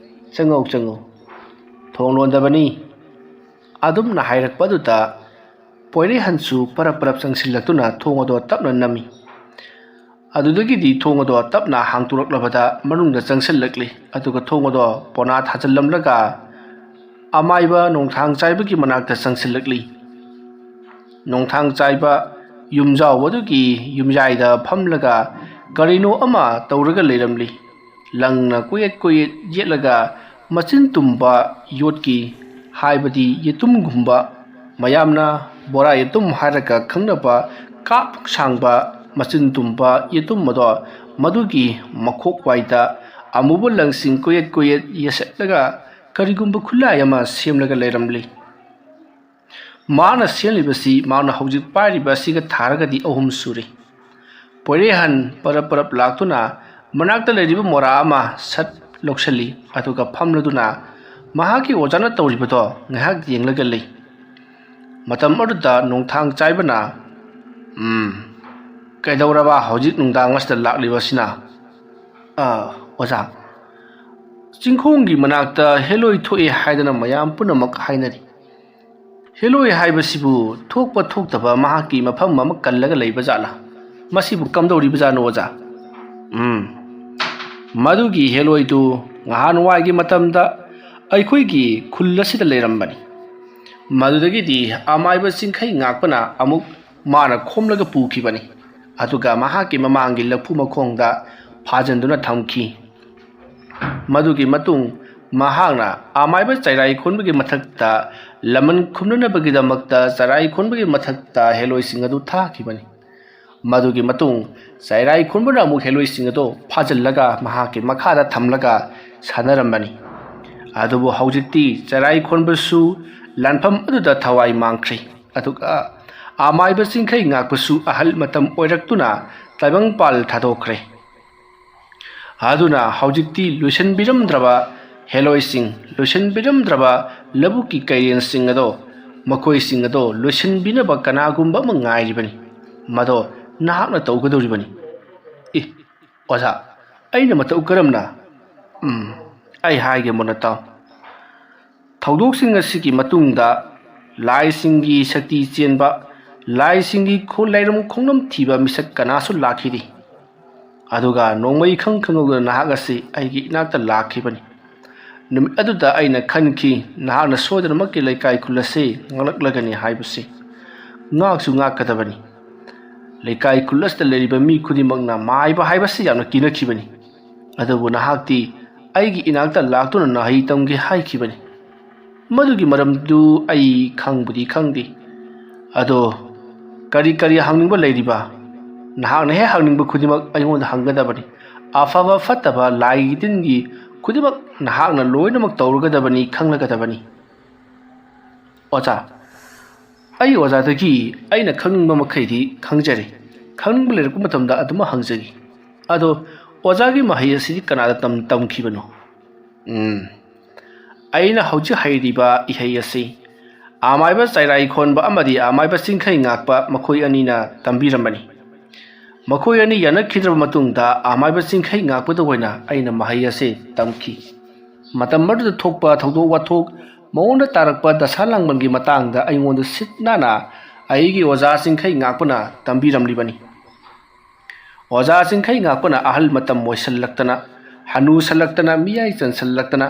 ꯆꯪꯉꯧ, ꯆꯪꯉꯧ, ꯊꯣꯡ ꯂꯣꯟꯗꯕꯅꯤ" ꯑꯗꯨꯝꯅ ꯍꯥꯏꯔꯛꯄ ꯑꯗꯨꯗ ꯄꯣꯏꯔꯩꯍꯟꯁꯨ ꯄꯔꯞ ꯄꯔꯞ ꯆꯪꯁꯤꯜꯂꯛꯇꯨꯅ ꯊꯣꯡ ꯑꯗꯣ ꯇꯞꯅ ꯅꯝꯃꯤ꯫ ꯑꯗꯨꯗꯒꯤꯗꯤ ꯊꯣꯡ ꯑꯗꯣ ꯇꯞꯅ ꯍꯥꯡꯇꯣꯔꯛꯂꯕꯗ ꯃꯅꯨꯡꯗ ꯆꯪꯁꯤꯜꯂꯛꯂꯤ꯫ ꯑꯗꯨꯒ ꯊꯣꯡ ꯑꯗꯣ ꯄꯣꯅꯥ ꯊꯥꯖꯤꯜꯂꯝꯂꯒ ꯑꯃꯥꯏꯕ ꯅꯣꯡꯊꯥꯡ ꯆꯥꯏꯕꯒꯤ ꯃꯅꯥꯛꯇ ꯆꯪꯁꯤꯜꯂꯛꯂꯤ꯫ ꯅꯣꯡꯊꯥꯡ ꯆꯥꯏꯕ ꯌꯨꯝꯖꯥꯎ ꯑꯗꯨꯒꯤ ꯌꯨꯝꯌꯥꯏꯗ ꯐꯝꯂꯒ ꯀꯔꯤꯅꯣ ꯑꯃ ꯇꯧꯔꯒ ꯂꯩꯔꯝꯂꯤ꯫ ꯂꯪꯅ ꯀꯣꯏꯌꯦꯠ ꯀꯣꯏꯌꯦꯠ ꯌꯦꯠꯂꯒ ꯃꯆꯤꯟ ꯇꯨꯝꯕ ꯌꯣꯠꯀꯤ, ꯍꯥꯏꯕꯗꯤ ꯌꯦꯇꯨꯝꯒꯨꯝꯕ, ꯃꯌꯥꯝꯅ ꯕꯣꯔꯥ ꯌꯦꯇꯨꯝ ꯍꯥꯏꯔꯒ ꯈꯪꯅꯕ ꯀꯥꯞ ꯁꯥꯡꯕ ꯃꯆꯤꯟ ꯇꯨꯝꯕ ꯌꯦꯇꯨꯝ ꯑꯗꯣ, ꯃꯗꯨꯒꯤ ꯃꯈꯣꯛ ꯋꯥꯏꯗ ꯑꯃꯨꯕ ꯂꯪꯁꯤꯡ ꯀꯣꯏꯌꯦꯠ ꯀꯣꯏꯌꯦꯠ ꯌꯦꯁꯠꯂꯒ ꯀꯔꯤꯒꯨꯝꯕ ꯈꯨꯠꯂꯥꯏ ꯑꯃ ꯁꯦꯝꯂꯒ ꯂꯩꯔꯝꯂꯤ꯫ ꯃꯥꯅ ꯁꯦꯝꯂꯤꯕꯁꯤ ꯃꯥꯅ ꯍꯧꯖꯤꯛ ꯄꯥꯏꯔꯤꯕ ꯑꯁꯤꯒ ꯊꯥꯔꯒꯗꯤ ꯑꯍꯨꯝ ꯁꯨꯔꯦ꯫ ꯄꯣꯏꯔꯦꯍꯟ ꯄꯔꯞ ꯄꯔꯞ ꯂꯥꯛꯇꯨꯅ ꯃꯅꯥꯛꯇ ꯂꯩꯔꯤꯕ ꯃꯣꯔꯥ ꯑꯃ ꯁꯠ ꯂꯧꯁꯤꯜꯂꯤ, ꯑꯗꯨꯒ ꯐꯝꯂꯗꯨꯅ ꯃꯍꯥꯛꯀꯤ ꯑꯣꯖꯥꯅ ꯇꯧꯔꯤꯕꯗꯣ ꯉꯥꯏꯍꯥꯛ ꯌꯦꯡꯂꯒ ꯂꯩ꯫ ꯃꯇꯝ ꯑꯗꯨꯗ ꯅꯣꯡꯊꯥꯡ ꯆꯥꯏꯕꯅ, "ꯎꯝ, ꯀꯩꯗꯧꯔꯕ ꯍꯧꯖꯤꯛ ꯅꯨꯡꯗꯥꯡ ꯑꯁꯤꯗ ꯂꯥꯛꯂꯤꯕꯁꯤꯅ?" "ꯑ, ꯑꯣꯖꯥ, ꯆꯤꯡꯈꯣꯡꯒꯤ ꯃꯅꯥꯛꯇ ꯍꯦꯂꯣꯏ ꯊꯣꯛꯑꯦ ꯍꯥꯏꯗꯅ ꯃꯌꯥꯝ ꯄꯨꯝꯅꯃꯛ ꯍꯥꯏꯅꯔꯤ꯫ ꯍꯦꯂꯣꯏ ꯍꯥꯏꯕꯁꯤꯕꯨ ꯊꯣꯛꯄ ꯊꯣꯛꯇꯕ ꯃꯍꯥꯛꯀꯤ ꯃꯐꯝ ꯑꯃ ꯀꯜꯂꯒ ꯂꯩꯕ ꯖꯥꯠꯂꯥ? ꯃꯁꯤꯕꯨ ꯀꯝꯗꯧꯔꯤꯕ ꯖꯥꯠꯅꯣ, ꯑꯣꯖꯥ?" "ꯎꯝ, ꯃꯗꯨꯒꯤ ꯍꯦꯂꯣꯏꯗꯨ ꯉꯍꯥꯟꯋꯥꯏꯒꯤ ꯃꯇꯝꯗ ꯑꯩꯈꯣꯏꯒꯤ ꯈꯨꯜ ꯑꯁꯤꯗ ꯂꯩꯔꯝꯕꯅꯤ꯫ ꯃꯗꯨꯗꯒꯤꯗꯤ ꯑꯃꯥꯏꯕ ꯆꯤꯡꯈꯩ ꯉꯥꯛꯄꯅ ꯑꯃꯨꯛ ꯃꯥꯅ ꯈꯣꯝꯂꯒ ꯄꯨꯈꯤꯕꯅꯤ꯫ ꯑꯗꯨꯒ ꯃꯍꯥꯛꯀꯤ ꯃꯃꯥꯡꯒꯤ ꯂꯐꯨ ꯃꯈꯣꯡꯗ ꯐꯥꯖꯤꯟꯗꯨꯅ ꯊꯝꯈꯤ꯫ ꯃꯗꯨꯒꯤ ꯃꯇꯨꯡ ꯃꯍꯥꯛꯅ ꯑꯃꯥꯏꯕ ꯆꯩꯔꯥꯏ ꯈꯣꯟꯕꯒꯤ ꯃꯊꯛꯇ ꯂꯃꯟ ꯈꯨꯝꯅꯅꯕꯒꯤꯗꯃꯛꯇ ꯆꯩꯔꯥꯏ ꯈꯣꯟꯕꯒꯤ ꯃꯊꯛꯇ ꯍꯦꯂꯣꯏꯁꯤꯡ ꯑꯗꯨ ꯊꯥꯈꯤꯕꯅꯤ꯫ ꯃꯗꯨꯒꯤ ꯃꯇꯨꯡ ꯆꯩꯔꯥꯏ ꯈꯣꯟꯕꯅ ꯑꯃꯨꯛ ꯍꯦꯂꯣꯏꯁꯤꯡ ꯑꯗꯨ ꯐꯥꯖꯤꯜꯂꯒ ꯃꯍꯥꯛꯀꯤ ꯃꯈꯥꯗ ꯊꯝꯂꯒ ꯁꯥꯟꯅꯔꯝꯕꯅꯤ꯫ ꯑꯗꯨꯕꯨ ꯍꯧꯖꯤꯛꯇꯤ ꯆꯩꯔꯥꯏ ꯈꯣꯟꯕꯁꯨ ꯂꯥꯟꯐꯝ ꯑꯗꯨꯗ ꯊꯋꯥꯏ ꯃꯥꯡꯈ꯭ꯔꯦ꯫ ꯑꯗꯨꯒ ꯑꯃꯥꯏꯕ ꯆꯤꯡꯈꯩ ꯉꯥꯛꯄꯁꯨ ꯑꯍꯜ ꯃꯇꯝ ꯑꯣꯏꯔꯛꯇꯨꯅ ꯇꯥꯏꯕꯪꯄꯥꯜ ꯊꯥꯗꯣꯛꯈ꯭ꯔꯦ꯫ ꯑꯗꯨꯅ ꯍꯧꯖꯤꯛꯇꯤ ꯂꯣꯏꯁꯤꯟꯕꯤꯔꯝꯗ꯭ꯔꯕ ꯍꯦꯂꯣꯏꯁꯤꯡ, ꯂꯣꯏꯁꯤꯟꯕꯤꯔꯝꯗ꯭ꯔꯕ ꯂꯧꯕꯨꯛꯀꯤ ꯀꯩꯔꯦꯟꯁꯤꯡ ꯑꯗꯣ, ꯃꯈꯣꯏꯁꯤꯡ ꯑꯗꯣ ꯂꯣꯏꯁꯤꯟꯕꯤꯅꯕ ꯀꯅꯥꯒꯨꯝꯕ ꯑꯃ ꯉꯥꯏꯔꯤꯕꯅꯤ꯫ ꯃꯗꯣ ꯅꯍꯥꯛꯅ ꯇꯧꯒꯗꯧꯔꯤꯕꯅꯤ꯫" "ꯑꯦ, ꯑꯣꯖꯥ, ꯑꯩꯅ ꯃꯇꯧ ꯀꯔꯝꯅ?" "ꯎꯝ, ꯑꯩ ꯍꯥꯏꯒꯦ ꯃꯨꯟꯅ ꯇꯥꯎ꯫ ꯊꯧꯗꯣꯛꯁꯤꯡ ꯑꯁꯤꯒꯤ ꯃꯇꯨꯡꯗ ꯂꯥꯏꯁꯤꯡꯒꯤ ꯁꯛꯇꯤ ꯆꯦꯟꯕ, ꯂꯥꯏꯁꯤꯡꯒꯤ ꯈꯨ-, ꯂꯥꯏꯔꯝ ꯈꯣꯡꯂꯝ ꯊꯤꯕ ꯃꯤꯁꯛ ꯀꯅꯥꯁꯨ ꯂꯥꯛꯈꯤꯗꯦ꯫ ꯑꯗꯨꯒ ꯅꯣꯡꯃꯩ ꯏꯈꯪ ꯈꯪꯍꯧꯗꯅ ꯅꯍꯥꯛ ꯑꯁꯤ ꯑꯩꯒꯤ ꯏꯅꯥꯛꯇ ꯂꯥꯛꯈꯤꯕꯅꯤ꯫ ꯅꯨꯃꯤꯠ ꯑꯗꯨꯗ ꯑꯩꯅ ꯈꯟꯈꯤ, ꯅꯍꯥꯛꯅ ꯁꯣꯏꯗꯅꯃꯛꯀꯤ ꯂꯩꯀꯥꯏ ꯈꯨꯜ ꯑꯁꯤ ꯉꯥꯛꯂꯛꯂꯒꯅꯤ ꯍꯥꯏꯕꯁꯤ꯫ ꯉꯥꯛꯁꯨ ꯉꯥꯛꯀꯗꯕꯅꯤ꯫ ꯂꯩꯀꯥꯏ ꯈꯨꯜ ꯑꯁꯤꯗ ꯂꯩꯔꯤꯕ ꯃꯤ ꯈꯨꯗꯤꯡꯃꯛꯅ ꯃꯥꯏꯕ ꯍꯥꯏꯕꯁꯤ ꯌꯥꯝꯅ ꯀꯤꯅꯈꯤꯕꯅꯤ꯫ ꯑꯗꯨꯕꯨ ꯅꯍꯥꯛꯇꯤ ꯑꯩꯒꯤ ꯏꯅꯥꯛꯇ ꯂꯥꯛꯇꯨꯅ ꯅꯍꯩ ꯇꯝꯒꯦ ꯍꯥꯏꯈꯤꯕꯅꯤ꯫ ꯃꯗꯨꯒꯤ ꯃꯔꯝꯗꯨ ꯑꯩ ꯈꯪꯕꯨꯗꯤ ꯈꯪꯗꯦ꯫ ꯑꯗꯣ ꯀꯔꯤ ꯀꯔꯤ ꯍꯪꯅꯤꯡꯕ ꯂꯩꯔꯤꯕ? ꯅꯍꯥꯛꯅ ꯍꯦꯛ ꯍꯪꯅꯤꯡꯕ ꯈꯨꯗꯤꯡꯃꯛ ꯑꯩꯉꯣꯟꯗ ꯍꯪꯒꯗꯕꯅꯤ꯫ ꯑꯐꯕ ꯐꯠꯇꯕ, ꯂꯥꯏꯒꯤ ꯇꯤꯟꯒꯤ ꯈꯨꯗꯤꯡꯃꯛ ꯅꯍꯥꯛꯅ ꯂꯣꯏꯅꯃꯛ ꯇꯧꯔꯒꯗꯕꯅꯤ, ꯈꯪꯂꯒꯗꯕꯅꯤ꯫ ꯑꯣꯖꯥ, ꯑꯩ ꯑꯣꯖꯥꯗꯒꯤ ꯑꯩꯅ ꯈꯪꯅꯤꯡꯕ ꯃꯈꯩꯗꯤ ꯈꯪꯖꯔꯦ꯫ ꯈꯪꯅꯤꯡꯕ ꯂꯩꯔꯛꯄ ꯃꯇꯝꯗ ꯑꯗꯨꯃꯛ ꯍꯪꯖꯒꯦ꯫ ꯑꯗꯣ ꯑꯣꯖꯥꯒꯤ ꯃꯍꯩ ꯑꯁꯤꯗꯤ ꯀꯅꯥꯗ ꯇꯝ-, ꯇꯝꯈꯤꯕꯅꯣ? ꯎꯝ, ꯑꯩꯅ ꯍꯧꯖꯤꯛ ꯍꯩꯔꯤꯕ ꯏꯍꯩ ꯑꯁꯤ ꯑꯃꯥꯏꯕ ꯆꯩꯔꯥꯏ ꯈꯣꯟꯕ ꯑꯃꯗꯤ ꯑꯃꯥꯏꯕ ꯆꯤꯡꯈꯩ ꯉꯥꯛꯄ ꯃꯈꯣꯏ ꯑꯅꯤꯅ ꯇꯝꯕꯤꯔꯝꯕꯅꯤ꯫ ꯃꯈꯣꯏ ꯑꯅꯤ ꯌꯥꯅꯈꯤꯗ꯭ꯔꯕ ꯃꯇꯨꯡꯗ ꯑꯃꯥꯏꯕ ꯆꯤꯡꯈꯩ ꯉꯥꯛꯄꯗ ꯑꯣꯏꯅ ꯑꯩꯅ ꯃꯍꯩ ꯑꯁꯤ ꯇꯝꯈꯤ꯫ ꯃꯇꯝ ꯑꯗꯨꯗ ꯊꯣꯛꯄ ꯊꯧꯗꯣꯛ ꯋꯥꯊꯣꯛ, ꯃꯉꯣꯟꯗ ꯇꯥꯔꯛꯄ ꯗꯁꯥ ꯂꯥꯡꯕꯟꯒꯤ ꯃꯇꯥꯡꯗ ꯑꯩꯉꯣꯟꯗ ꯁꯤꯠ ꯅꯥꯟꯅ ꯑꯩꯒꯤ ꯑꯣꯖꯥ ꯆꯤꯡꯈꯩ ꯉꯥꯛꯄꯅ ꯇꯝꯕꯤꯔꯝꯂꯤꯕꯅꯤ꯫ ꯑꯣꯖꯥ ꯆꯤꯡꯈꯩ ꯉꯥꯛꯄꯅ ꯑꯍꯜ ꯃꯇꯝ ꯑꯣꯏꯁꯜꯂꯛꯇꯅ, ꯍꯅꯨꯁꯜꯂꯛꯇꯅ, ꯃꯤꯌꯥꯏ ꯆꯟꯁꯜꯂꯛꯇꯅ,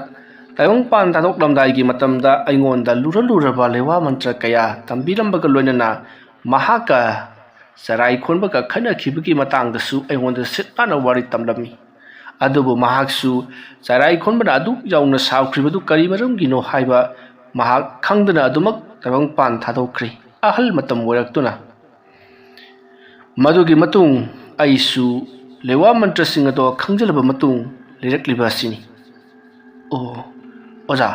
ꯇꯥꯏꯕꯪꯄꯥꯟ ꯊꯥꯗꯣꯛꯂꯝꯗꯥꯏꯒꯤ ꯃꯇꯝꯗ ꯑꯩꯉꯣꯟꯗ ꯂꯨꯔ ꯂꯨꯔꯕ ꯂꯩꯋꯥ ꯃꯟꯇ꯭ꯔ ꯀꯌꯥ ꯇꯝꯕꯤꯔꯝꯕꯒ ꯂꯣꯏꯅꯅ ꯃꯍꯥꯛꯀ ꯆꯔꯥꯏ ꯈꯣꯟꯕꯒ ꯈꯠꯅꯈꯤꯕꯒꯤ ꯃꯇꯥꯡꯗꯁꯨ ꯑꯩꯉꯣꯟꯗ ꯁꯤꯠ ꯅꯥꯟꯅ ꯋꯥꯔꯤ ꯇꯝꯂꯝꯃꯤ꯫ ꯑꯗꯨꯕꯨ ꯃꯍꯥꯛꯁꯨ ꯆꯔꯥꯏ ꯈꯣꯟꯕꯅ ꯑꯗꯨꯛ ꯌꯥꯎꯅ ꯁꯥꯎꯈ꯭ꯔꯤꯕꯗꯨ ꯀꯔꯤ ꯃꯔꯝꯒꯤꯅꯣ ꯍꯥꯏꯕ ꯃꯍꯥꯛ ꯈꯪꯗꯅ ꯑꯗꯨꯃꯛ ꯇꯥꯏꯕꯪꯄꯥꯟ ꯊꯥꯗꯣꯛꯈ꯭ꯔꯦ, ꯑꯍꯜ ꯃꯇꯝ ꯑꯣꯏꯔꯛꯇꯨꯅ꯫ ꯃꯗꯨꯒꯤ ꯃꯇꯨꯡ ꯑꯩꯁꯨ ꯂꯩꯋꯥ ꯃꯟꯇ꯭ꯔꯁꯤꯡ ꯑꯗꯣ ꯈꯪꯖꯤꯜꯂꯕ ꯃꯇꯨꯡ ꯂꯩꯔꯛꯂꯤꯕ ꯑꯁꯤꯅꯤ꯫ ꯑꯣ, ꯑꯣꯖꯥ,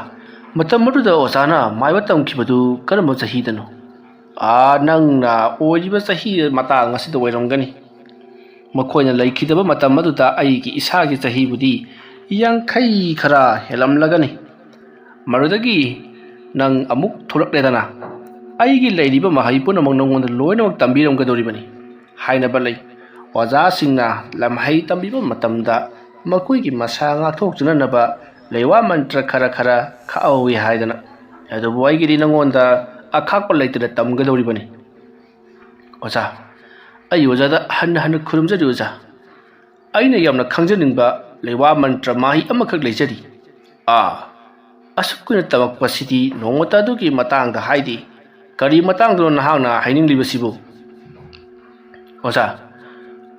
ꯃꯇꯝ ꯑꯗꯨꯗ ꯑꯣꯖꯥꯅ ꯃꯥꯏꯕ ꯇꯝꯈꯤꯕꯗꯨ ꯀꯔꯝꯕ ꯆꯍꯤꯗꯅꯣ? ꯑꯥ, ꯅꯪꯅ ꯑꯣꯏꯔꯤꯕ ꯆꯍꯤ ꯃꯇꯥꯡ ꯑꯁꯤꯗ ꯑꯣꯏꯔꯝꯒꯅꯤ꯫ ꯃꯈꯣꯏꯅ ꯂꯩꯈꯤꯗꯕ ꯃꯇꯝ ꯑꯗꯨꯗ ꯑꯩꯒꯤ ꯏꯁꯥꯒꯤ ꯆꯍꯤꯕꯨꯗꯤ ꯌꯥꯡꯈꯩ ꯈꯔ ꯍꯦꯜꯂꯝꯂꯒꯅꯤ꯫ ꯃꯗꯨꯗꯒꯤ ꯅꯪ ꯑꯃꯨꯛ ꯊꯣꯛꯂꯛꯂꯦꯗꯅ, ꯑꯩꯒꯤ ꯂꯩꯔꯤꯕ ꯃꯍꯩ ꯄꯨꯝꯅꯃꯛ ꯅꯉꯣꯟꯗ ꯂꯣꯏꯅꯃꯛ ꯇꯝꯕꯤꯔꯝꯒꯗꯧꯔꯤꯕꯅꯤ ꯍꯥꯏꯅꯕ ꯂꯩ꯫ ꯑꯣꯖꯥꯁꯤꯡꯅ ꯂꯝꯍꯩ ꯇꯝꯕꯤꯕ ꯃꯇꯝꯗ ꯃꯈꯣꯏꯒꯤ ꯃꯁꯥ ꯉꯥꯛꯊꯣꯛꯆꯅꯅꯕ ꯂꯩꯋꯥ ꯃꯟꯇ꯭ꯔ ꯈꯔ ꯈꯔ ꯈꯥꯛꯍꯧꯏ ꯍꯥꯏꯗꯅ꯫ ꯑꯗꯨꯕꯨ ꯑꯩꯒꯤꯗꯤ ꯅꯉꯣꯟꯗ ꯑꯈꯥꯛꯄ ꯂꯩꯇꯅ ꯇꯝꯒꯗꯧꯔꯤꯕꯅꯤ꯫ ꯑꯣꯖꯥ, ꯑꯩ ꯑꯣꯖꯥꯗ ꯍꯟꯅ ꯍꯟꯅ ꯈꯨꯔꯨꯝꯖꯔꯤ ꯑꯣꯖꯥ꯫ ꯑꯩꯅ ꯌꯥꯝꯅ ꯈꯪꯖꯅꯤꯡꯕ ꯂꯩꯋꯥ ꯃꯟꯇ꯭ꯔ ꯃꯍꯩ ꯑꯃꯈꯛ ꯂꯩꯖꯔꯤ꯫ ꯑꯥ, ꯑꯁꯨꯛ ꯀꯨꯏꯅ ꯇꯝꯃꯛꯄꯁꯤꯗꯤ ꯅꯣꯡꯃꯇ ꯑꯗꯨꯒꯤ ꯃꯇꯥꯡꯗ ꯍꯥꯏꯗꯦ꯫ ꯀꯔꯤ ꯃꯇꯥꯡꯗꯅꯣ ꯅꯍꯥꯛꯅ ꯍꯥꯏꯅꯤꯡꯂꯤꯕꯁꯤꯕꯨ? ꯑꯣꯖꯥ,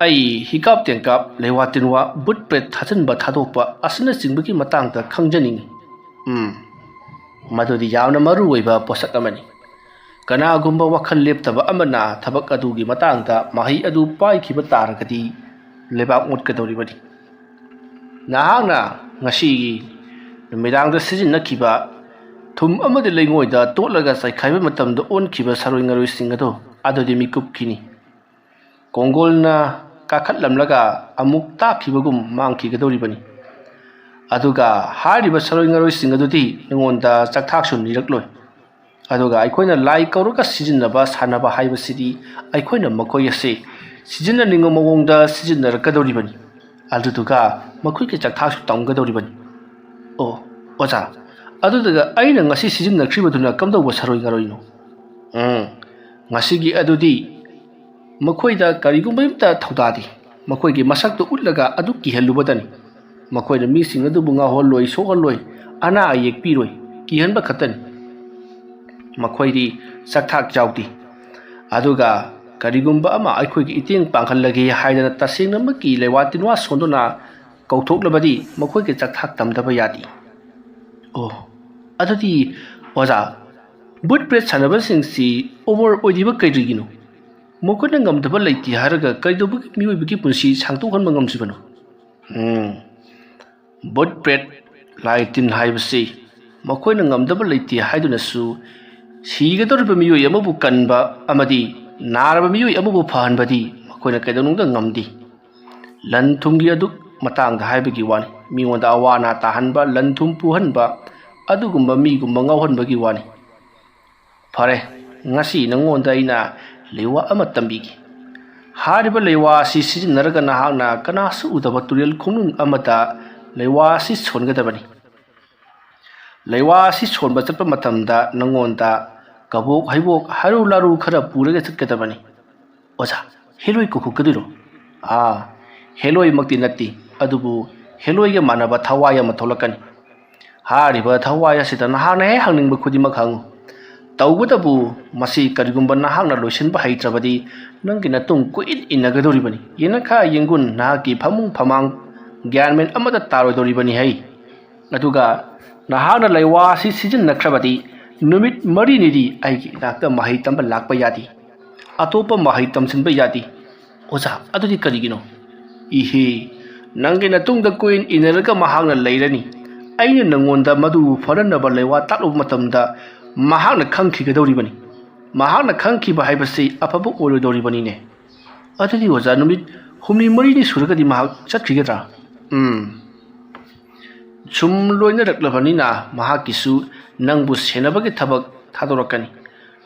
ꯑꯩ ꯍꯤꯀꯥꯞ ꯇꯦꯡꯀꯥꯞ, ꯂꯩꯋꯥ ꯇꯤꯟꯋꯥ, ꯕꯨꯠ ꯄ꯭ꯔꯦꯠ ꯊꯥꯖꯤꯟꯕ ꯊꯥꯗꯣꯛꯄ ꯑꯁꯤꯅꯆꯤꯡꯕꯒꯤ ꯃꯇꯥꯡꯗ ꯈꯪꯖꯅꯤꯡꯏ꯫ ꯎꯝ, ꯃꯗꯨꯗꯤ ꯌꯥꯝꯅ ꯃꯔꯨ ꯑꯣꯏꯕ ꯄꯣꯠꯁꯛ ꯑꯃꯅꯤ꯫ ꯀꯅꯥꯒꯨꯝꯕ ꯋꯥꯈꯜ ꯂꯦꯞꯇꯕ ꯑꯃꯅ ꯊꯕꯛ ꯑꯗꯨꯒꯤ ꯃꯇꯥꯡꯗ ꯃꯍꯩ ꯑꯗꯨ ꯄꯥꯏꯈꯤꯕ ꯇꯥꯔꯒꯗꯤ ꯂꯩꯕꯥꯛ ꯃꯨꯠꯀꯗꯧꯔꯤꯕꯅꯤ꯫ ꯅꯍꯥꯛꯅ ꯉꯁꯤꯒꯤ ꯅꯨꯃꯤꯗꯥꯡꯗ ꯁꯤꯖꯤꯟꯅꯈꯤꯕ ꯊꯨꯝ ꯑꯃꯗꯤ ꯂꯩꯉꯣꯏꯗ ꯇꯣꯠꯂꯒ ꯆꯥꯏꯈꯥꯏꯕ ꯃꯇꯝꯗ ꯑꯣꯟꯈꯤꯕ ꯁꯥꯔꯣꯏ ꯉꯥꯔꯣꯏꯁꯤꯡ ꯑꯗꯨ ꯑꯗꯨꯗꯤ ꯃꯤꯀꯨꯞꯀꯤꯅꯤ꯫ ꯀꯣꯡꯒꯣꯜꯅ ꯀꯥꯈꯠꯂꯝꯂꯒ ꯑꯃꯨꯛ ꯇꯥꯛꯈꯤꯕꯒꯨꯝ ꯃꯥꯡꯈꯤꯒꯗꯧꯔꯤꯕꯅꯤ꯫ ꯑꯗꯨꯒ ꯍꯥꯏꯔꯤꯕ ꯁꯥꯔꯣꯏ ꯉꯥꯔꯣꯏꯁꯤꯡ ꯑꯗꯨꯗꯤ ꯅꯉꯣꯟꯗ ꯆꯥꯛꯊꯥꯛꯁꯨ ꯅꯤꯔꯛꯂꯣꯏ꯫ ꯑꯗꯨꯒ ꯑꯩꯈꯣꯏꯅ ꯂꯥꯏ ꯀꯧꯔꯒ ꯁꯤꯖꯤꯟꯅꯕ ꯁꯥꯟꯅꯕ ꯍꯥꯏꯕꯁꯤꯗꯤ ꯑꯩꯈꯣꯏꯅ ꯃꯈꯣꯏ ꯑꯁꯤ ꯁꯤꯖꯤꯟꯅꯅꯤꯡꯕ ꯃꯑꯣꯡꯗ ꯁꯤꯖꯤꯟꯅꯔꯛꯀꯗꯧꯔꯤꯕꯅꯤ꯫ ꯑꯗꯨꯗꯨꯒ ꯃꯈꯣꯏꯒꯤ ꯆꯥꯛꯊꯥꯛꯁꯨ ꯇꯝꯒꯗꯧꯔꯤꯕꯅꯤ꯫ ꯑꯣ, ꯑꯣꯖꯥ, ꯑꯗꯨꯗꯨꯒ ꯑꯩꯅ ꯉꯁꯤ ꯁꯤꯖꯤꯟꯅꯈ꯭ꯔꯤꯕꯗꯨꯅ ꯀꯝꯗꯧꯕ ꯁꯥꯔꯣꯏ ꯉꯥꯔꯣꯏꯅꯣ? ꯎꯝ, ꯉꯁꯤꯒꯤ ꯑꯗꯨꯗꯤ ꯃꯈꯣꯏꯗ ꯀꯔꯤꯒꯨꯝꯕ ꯑꯃꯇ ꯊꯧꯗꯥꯗꯦ꯫ ꯃꯈꯣꯏꯒꯤ ꯃꯁꯛꯇꯨ ꯎꯠꯂꯒ ꯑꯗꯨ ꯀꯤꯍꯜꯂꯨꯕꯗꯅꯤ꯫ ꯃꯈꯣꯏꯅ ꯃꯤꯁꯤꯡ ꯑꯗꯨꯕꯨ ꯉꯥꯎꯍꯜꯂꯣꯏ, ꯁꯣꯛꯍꯜꯂꯣꯏ, ꯑꯅꯥ ꯑꯌꯦꯛ ꯄꯤꯔꯣꯏ, ꯀꯤꯍꯟꯕ ꯈꯛꯇꯅꯤ꯫ ꯃꯈꯣꯏꯗꯤ ꯆꯥꯛꯊꯥꯛ ꯌꯥꯎꯗꯦ꯫ ꯑꯗꯨꯒ ꯀꯔꯤꯒꯨꯝꯕ ꯑꯃ ꯑꯩꯈꯣꯏꯒꯤ ꯏꯇꯦꯡ ꯄꯥꯡꯍꯜꯂꯒꯦ ꯍꯥꯏꯗꯅ ꯇꯁꯦꯡꯅꯃꯛꯀꯤ ꯂꯩꯋꯥ ꯇꯤꯟꯋꯥ ꯁꯣꯟꯗꯨꯅ ꯀꯧꯊꯣꯛꯂꯕꯗꯤ ꯃꯈꯣꯏꯒꯤ ꯆꯥꯛꯊꯥꯛ ꯇꯝꯗꯕ ꯌꯥꯗꯦ꯫ ꯑꯣ, ꯑꯗꯨꯗꯤ ꯑꯣꯖꯥ, ꯕꯨꯠ ꯄ꯭ꯔꯦꯠ ꯁꯥꯟꯅꯕꯁꯤꯡꯁꯤ ꯑꯣꯚꯔ ꯑꯣꯏꯔꯤꯕ ꯀꯔꯤꯒꯤꯅꯣ? ꯃꯈꯣꯏꯅ ꯉꯝꯗꯕ ꯂꯩꯇꯦ ꯍꯥꯏꯔꯒ ꯀꯩꯗꯧꯕꯒꯤ ꯃꯤꯑꯣꯏꯕꯒꯤ ꯄꯨꯟꯁꯤ ꯁꯥꯡꯗꯣꯛꯍꯟꯕ ꯉꯝꯗ꯭ꯔꯤꯕꯅꯣ? ꯎꯝ, ꯕꯨꯠ ꯄ꯭ꯔꯦꯠ, ꯂꯥꯏ ꯇꯤꯟ ꯍꯥꯏꯕꯁꯤ ꯃꯈꯣꯏꯅ ꯉꯝꯗꯕ ꯂꯩꯇꯦ ꯍꯥꯏꯗꯨꯅꯁꯨ ꯁꯤꯒꯗꯧꯔꯤꯕ ꯃꯤꯑꯣꯏ ꯑꯃꯕꯨ ꯀꯟꯕ ꯑꯃꯗꯤ ꯅꯥꯔꯕ ꯃꯤꯑꯣꯏ ꯑꯃꯕꯨ ꯐꯍꯟꯕꯗꯤ ꯃꯈꯣꯏꯅ ꯀꯩꯗꯧꯅꯨꯡꯗ ꯉꯝꯗꯦ꯫ ꯂꯟ ꯊꯨꯝꯒꯤ ꯑꯗꯨ ꯃꯇꯥꯡꯗ ꯍꯥꯏꯕꯒꯤ ꯋꯥꯅꯤ꯫ ꯃꯤꯉꯣꯟꯗ ꯑꯋꯥ ꯑꯅꯥ ꯇꯥꯍꯟꯕ, ꯂꯟ ꯊꯨꯝ ꯄꯨꯍꯟꯕ, ꯑꯗꯨꯒꯨꯝꯕ ꯃꯤꯒꯨꯝꯕ ꯉꯥꯎꯍꯟꯕꯒꯤ ꯋꯥꯅꯤ꯫ ꯐꯔꯦ, ꯉꯁꯤ ꯅꯉꯣꯟꯗ ꯑꯩꯅ ꯂꯩꯋꯥ ꯑꯃ ꯇꯝꯕꯤꯒꯦ꯫ ꯍꯥꯏꯔꯤꯕ ꯂꯩꯋꯥ ꯑꯁꯤ ꯁꯤꯖꯤꯟꯅꯔꯒ ꯅꯍꯥꯛꯅ ꯀꯅꯥꯁꯨ ꯎꯗꯕ ꯇꯨꯔꯦꯜ ꯈꯣꯡꯅꯨꯡ ꯑꯃꯗ ꯂꯩꯋꯥ ꯑꯁꯤ ꯁꯣꯟꯒꯗꯕꯅꯤ꯫ ꯂꯩꯋꯥ ꯑꯁꯤ ꯁꯣꯟꯕ ꯆꯠꯄ ꯃꯇꯝꯗ ꯅꯉꯣꯟꯗ ꯀꯕꯣꯛ ꯍꯩꯕꯣꯛ ꯍꯔꯨ ꯂꯥꯔꯨ ꯈꯔ ꯄꯨꯔꯒ ꯆꯠꯀꯗꯕꯅꯤ꯫ ꯑꯣꯖꯥ, ꯍꯦꯂꯣꯏ ꯀꯧꯈꯠꯀꯗꯣꯏꯔꯣ? ꯑꯥ, ꯍꯦꯂꯣꯏꯃꯛꯇꯤ ꯅꯠꯇꯦ, ꯑꯗꯨꯕꯨ ꯍꯦꯂꯣꯏꯒ ꯃꯥꯟꯅꯕ ꯊꯋꯥꯏ ꯑꯃ ꯊꯣꯛꯂꯛꯀꯅꯤ꯫ ꯍꯥꯏꯔꯤꯕ ꯊꯋꯥꯏ ꯑꯁꯤꯗ ꯅꯍꯥꯛꯅ ꯍꯦꯛ ꯍꯪꯅꯤꯡꯕ ꯈꯨꯗꯤꯡꯃꯛ ꯍꯪꯉꯨ꯫ ꯇꯧꯕꯇꯕꯨ ꯃꯁꯤ ꯀꯔꯤꯒꯨꯝꯕ ꯅꯍꯥꯛꯅ ꯂꯣꯏꯁꯤꯟꯕ ꯍꯩꯇ꯭ꯔꯕꯗꯤ ꯅꯪꯒꯤ ꯅꯇꯨꯡ ꯀꯣꯏꯏꯟ ꯏꯟꯅꯒꯗꯧꯔꯤꯕꯅꯤ꯫ ꯌꯦꯅꯈꯥ ꯌꯦꯡꯒꯨꯟ ꯅꯍꯥꯛꯀꯤ ꯐꯃꯨꯡ ꯐꯃꯥꯡ ꯒ꯭ꯌꯥꯟ ꯃꯦꯟ ꯑꯃꯠꯇ ꯇꯥꯔꯣꯏꯗꯧꯔꯤꯕꯅꯤ ꯍꯩ꯫ ꯑꯗꯨꯒ ꯅꯍꯥꯛꯅ ꯂꯩꯋꯥ ꯑꯁꯤ ꯁꯤꯖꯤꯟꯅꯈ꯭ꯔꯕꯗꯤ ꯅꯨꯃꯤꯠ ꯃꯔꯤꯅꯤꯗꯤ ꯑꯩꯒꯤ ꯏꯅꯥꯛꯇ ꯃꯍꯩ ꯇꯝꯕ ꯂꯥꯛꯄ ꯌꯥꯗꯦ꯫ ꯑꯇꯣꯞꯄ ꯃꯍꯩ ꯇꯝꯁꯤꯟꯕ ꯌꯥꯗꯦ꯫ ꯑꯣꯖꯥ, ꯑꯗꯨꯗꯤ ꯀꯔꯤꯒꯤꯅꯣ? ꯏꯍꯦ, ꯅꯪꯒꯤ ꯅꯇꯨꯡꯗ ꯀꯣꯏꯟ ꯏꯟꯅꯔꯒ ꯃꯍꯥꯛꯅ ꯂꯩꯔꯅꯤ꯫ ꯑꯩꯅ ꯅꯪꯉꯣꯟꯗ ꯃꯗꯨ ꯐꯅꯅꯕ ꯂꯩꯋꯥ ꯇꯥꯛꯂꯨꯕ ꯃꯇꯝꯗ ꯃꯍꯥꯛꯅ ꯈꯪꯈꯤꯒꯗꯧꯔꯤꯕꯅꯤ꯫ ꯃꯍꯥꯛꯅ ꯈꯪꯈꯤꯕ ꯍꯥꯏꯕꯁꯤ ꯑꯐꯕ ꯑꯣꯏꯔꯣꯏꯗꯧꯔꯤꯕꯅꯤꯅꯦ꯫ ꯑꯗꯨꯗꯤ ꯑꯣꯖꯥ, ꯅꯨꯃꯤꯠ ꯍꯨꯝꯅꯤ ꯃꯔꯤꯅꯤ ꯁꯨꯔꯒꯗꯤ ꯃꯍꯥꯛ ꯆꯠꯈꯤꯒꯗ꯭ꯔꯥ? ꯎꯝ꯫ ꯁꯨꯝ ꯂꯣꯏꯅꯔꯛꯂꯕꯅꯤꯅ ꯃꯍꯥꯛꯀꯤꯁꯨ ꯅꯪꯕꯨ ꯁꯦꯟꯅꯕꯒꯤ ꯊꯕꯛ ꯊꯥꯗꯣꯔꯛꯀꯅꯤ꯫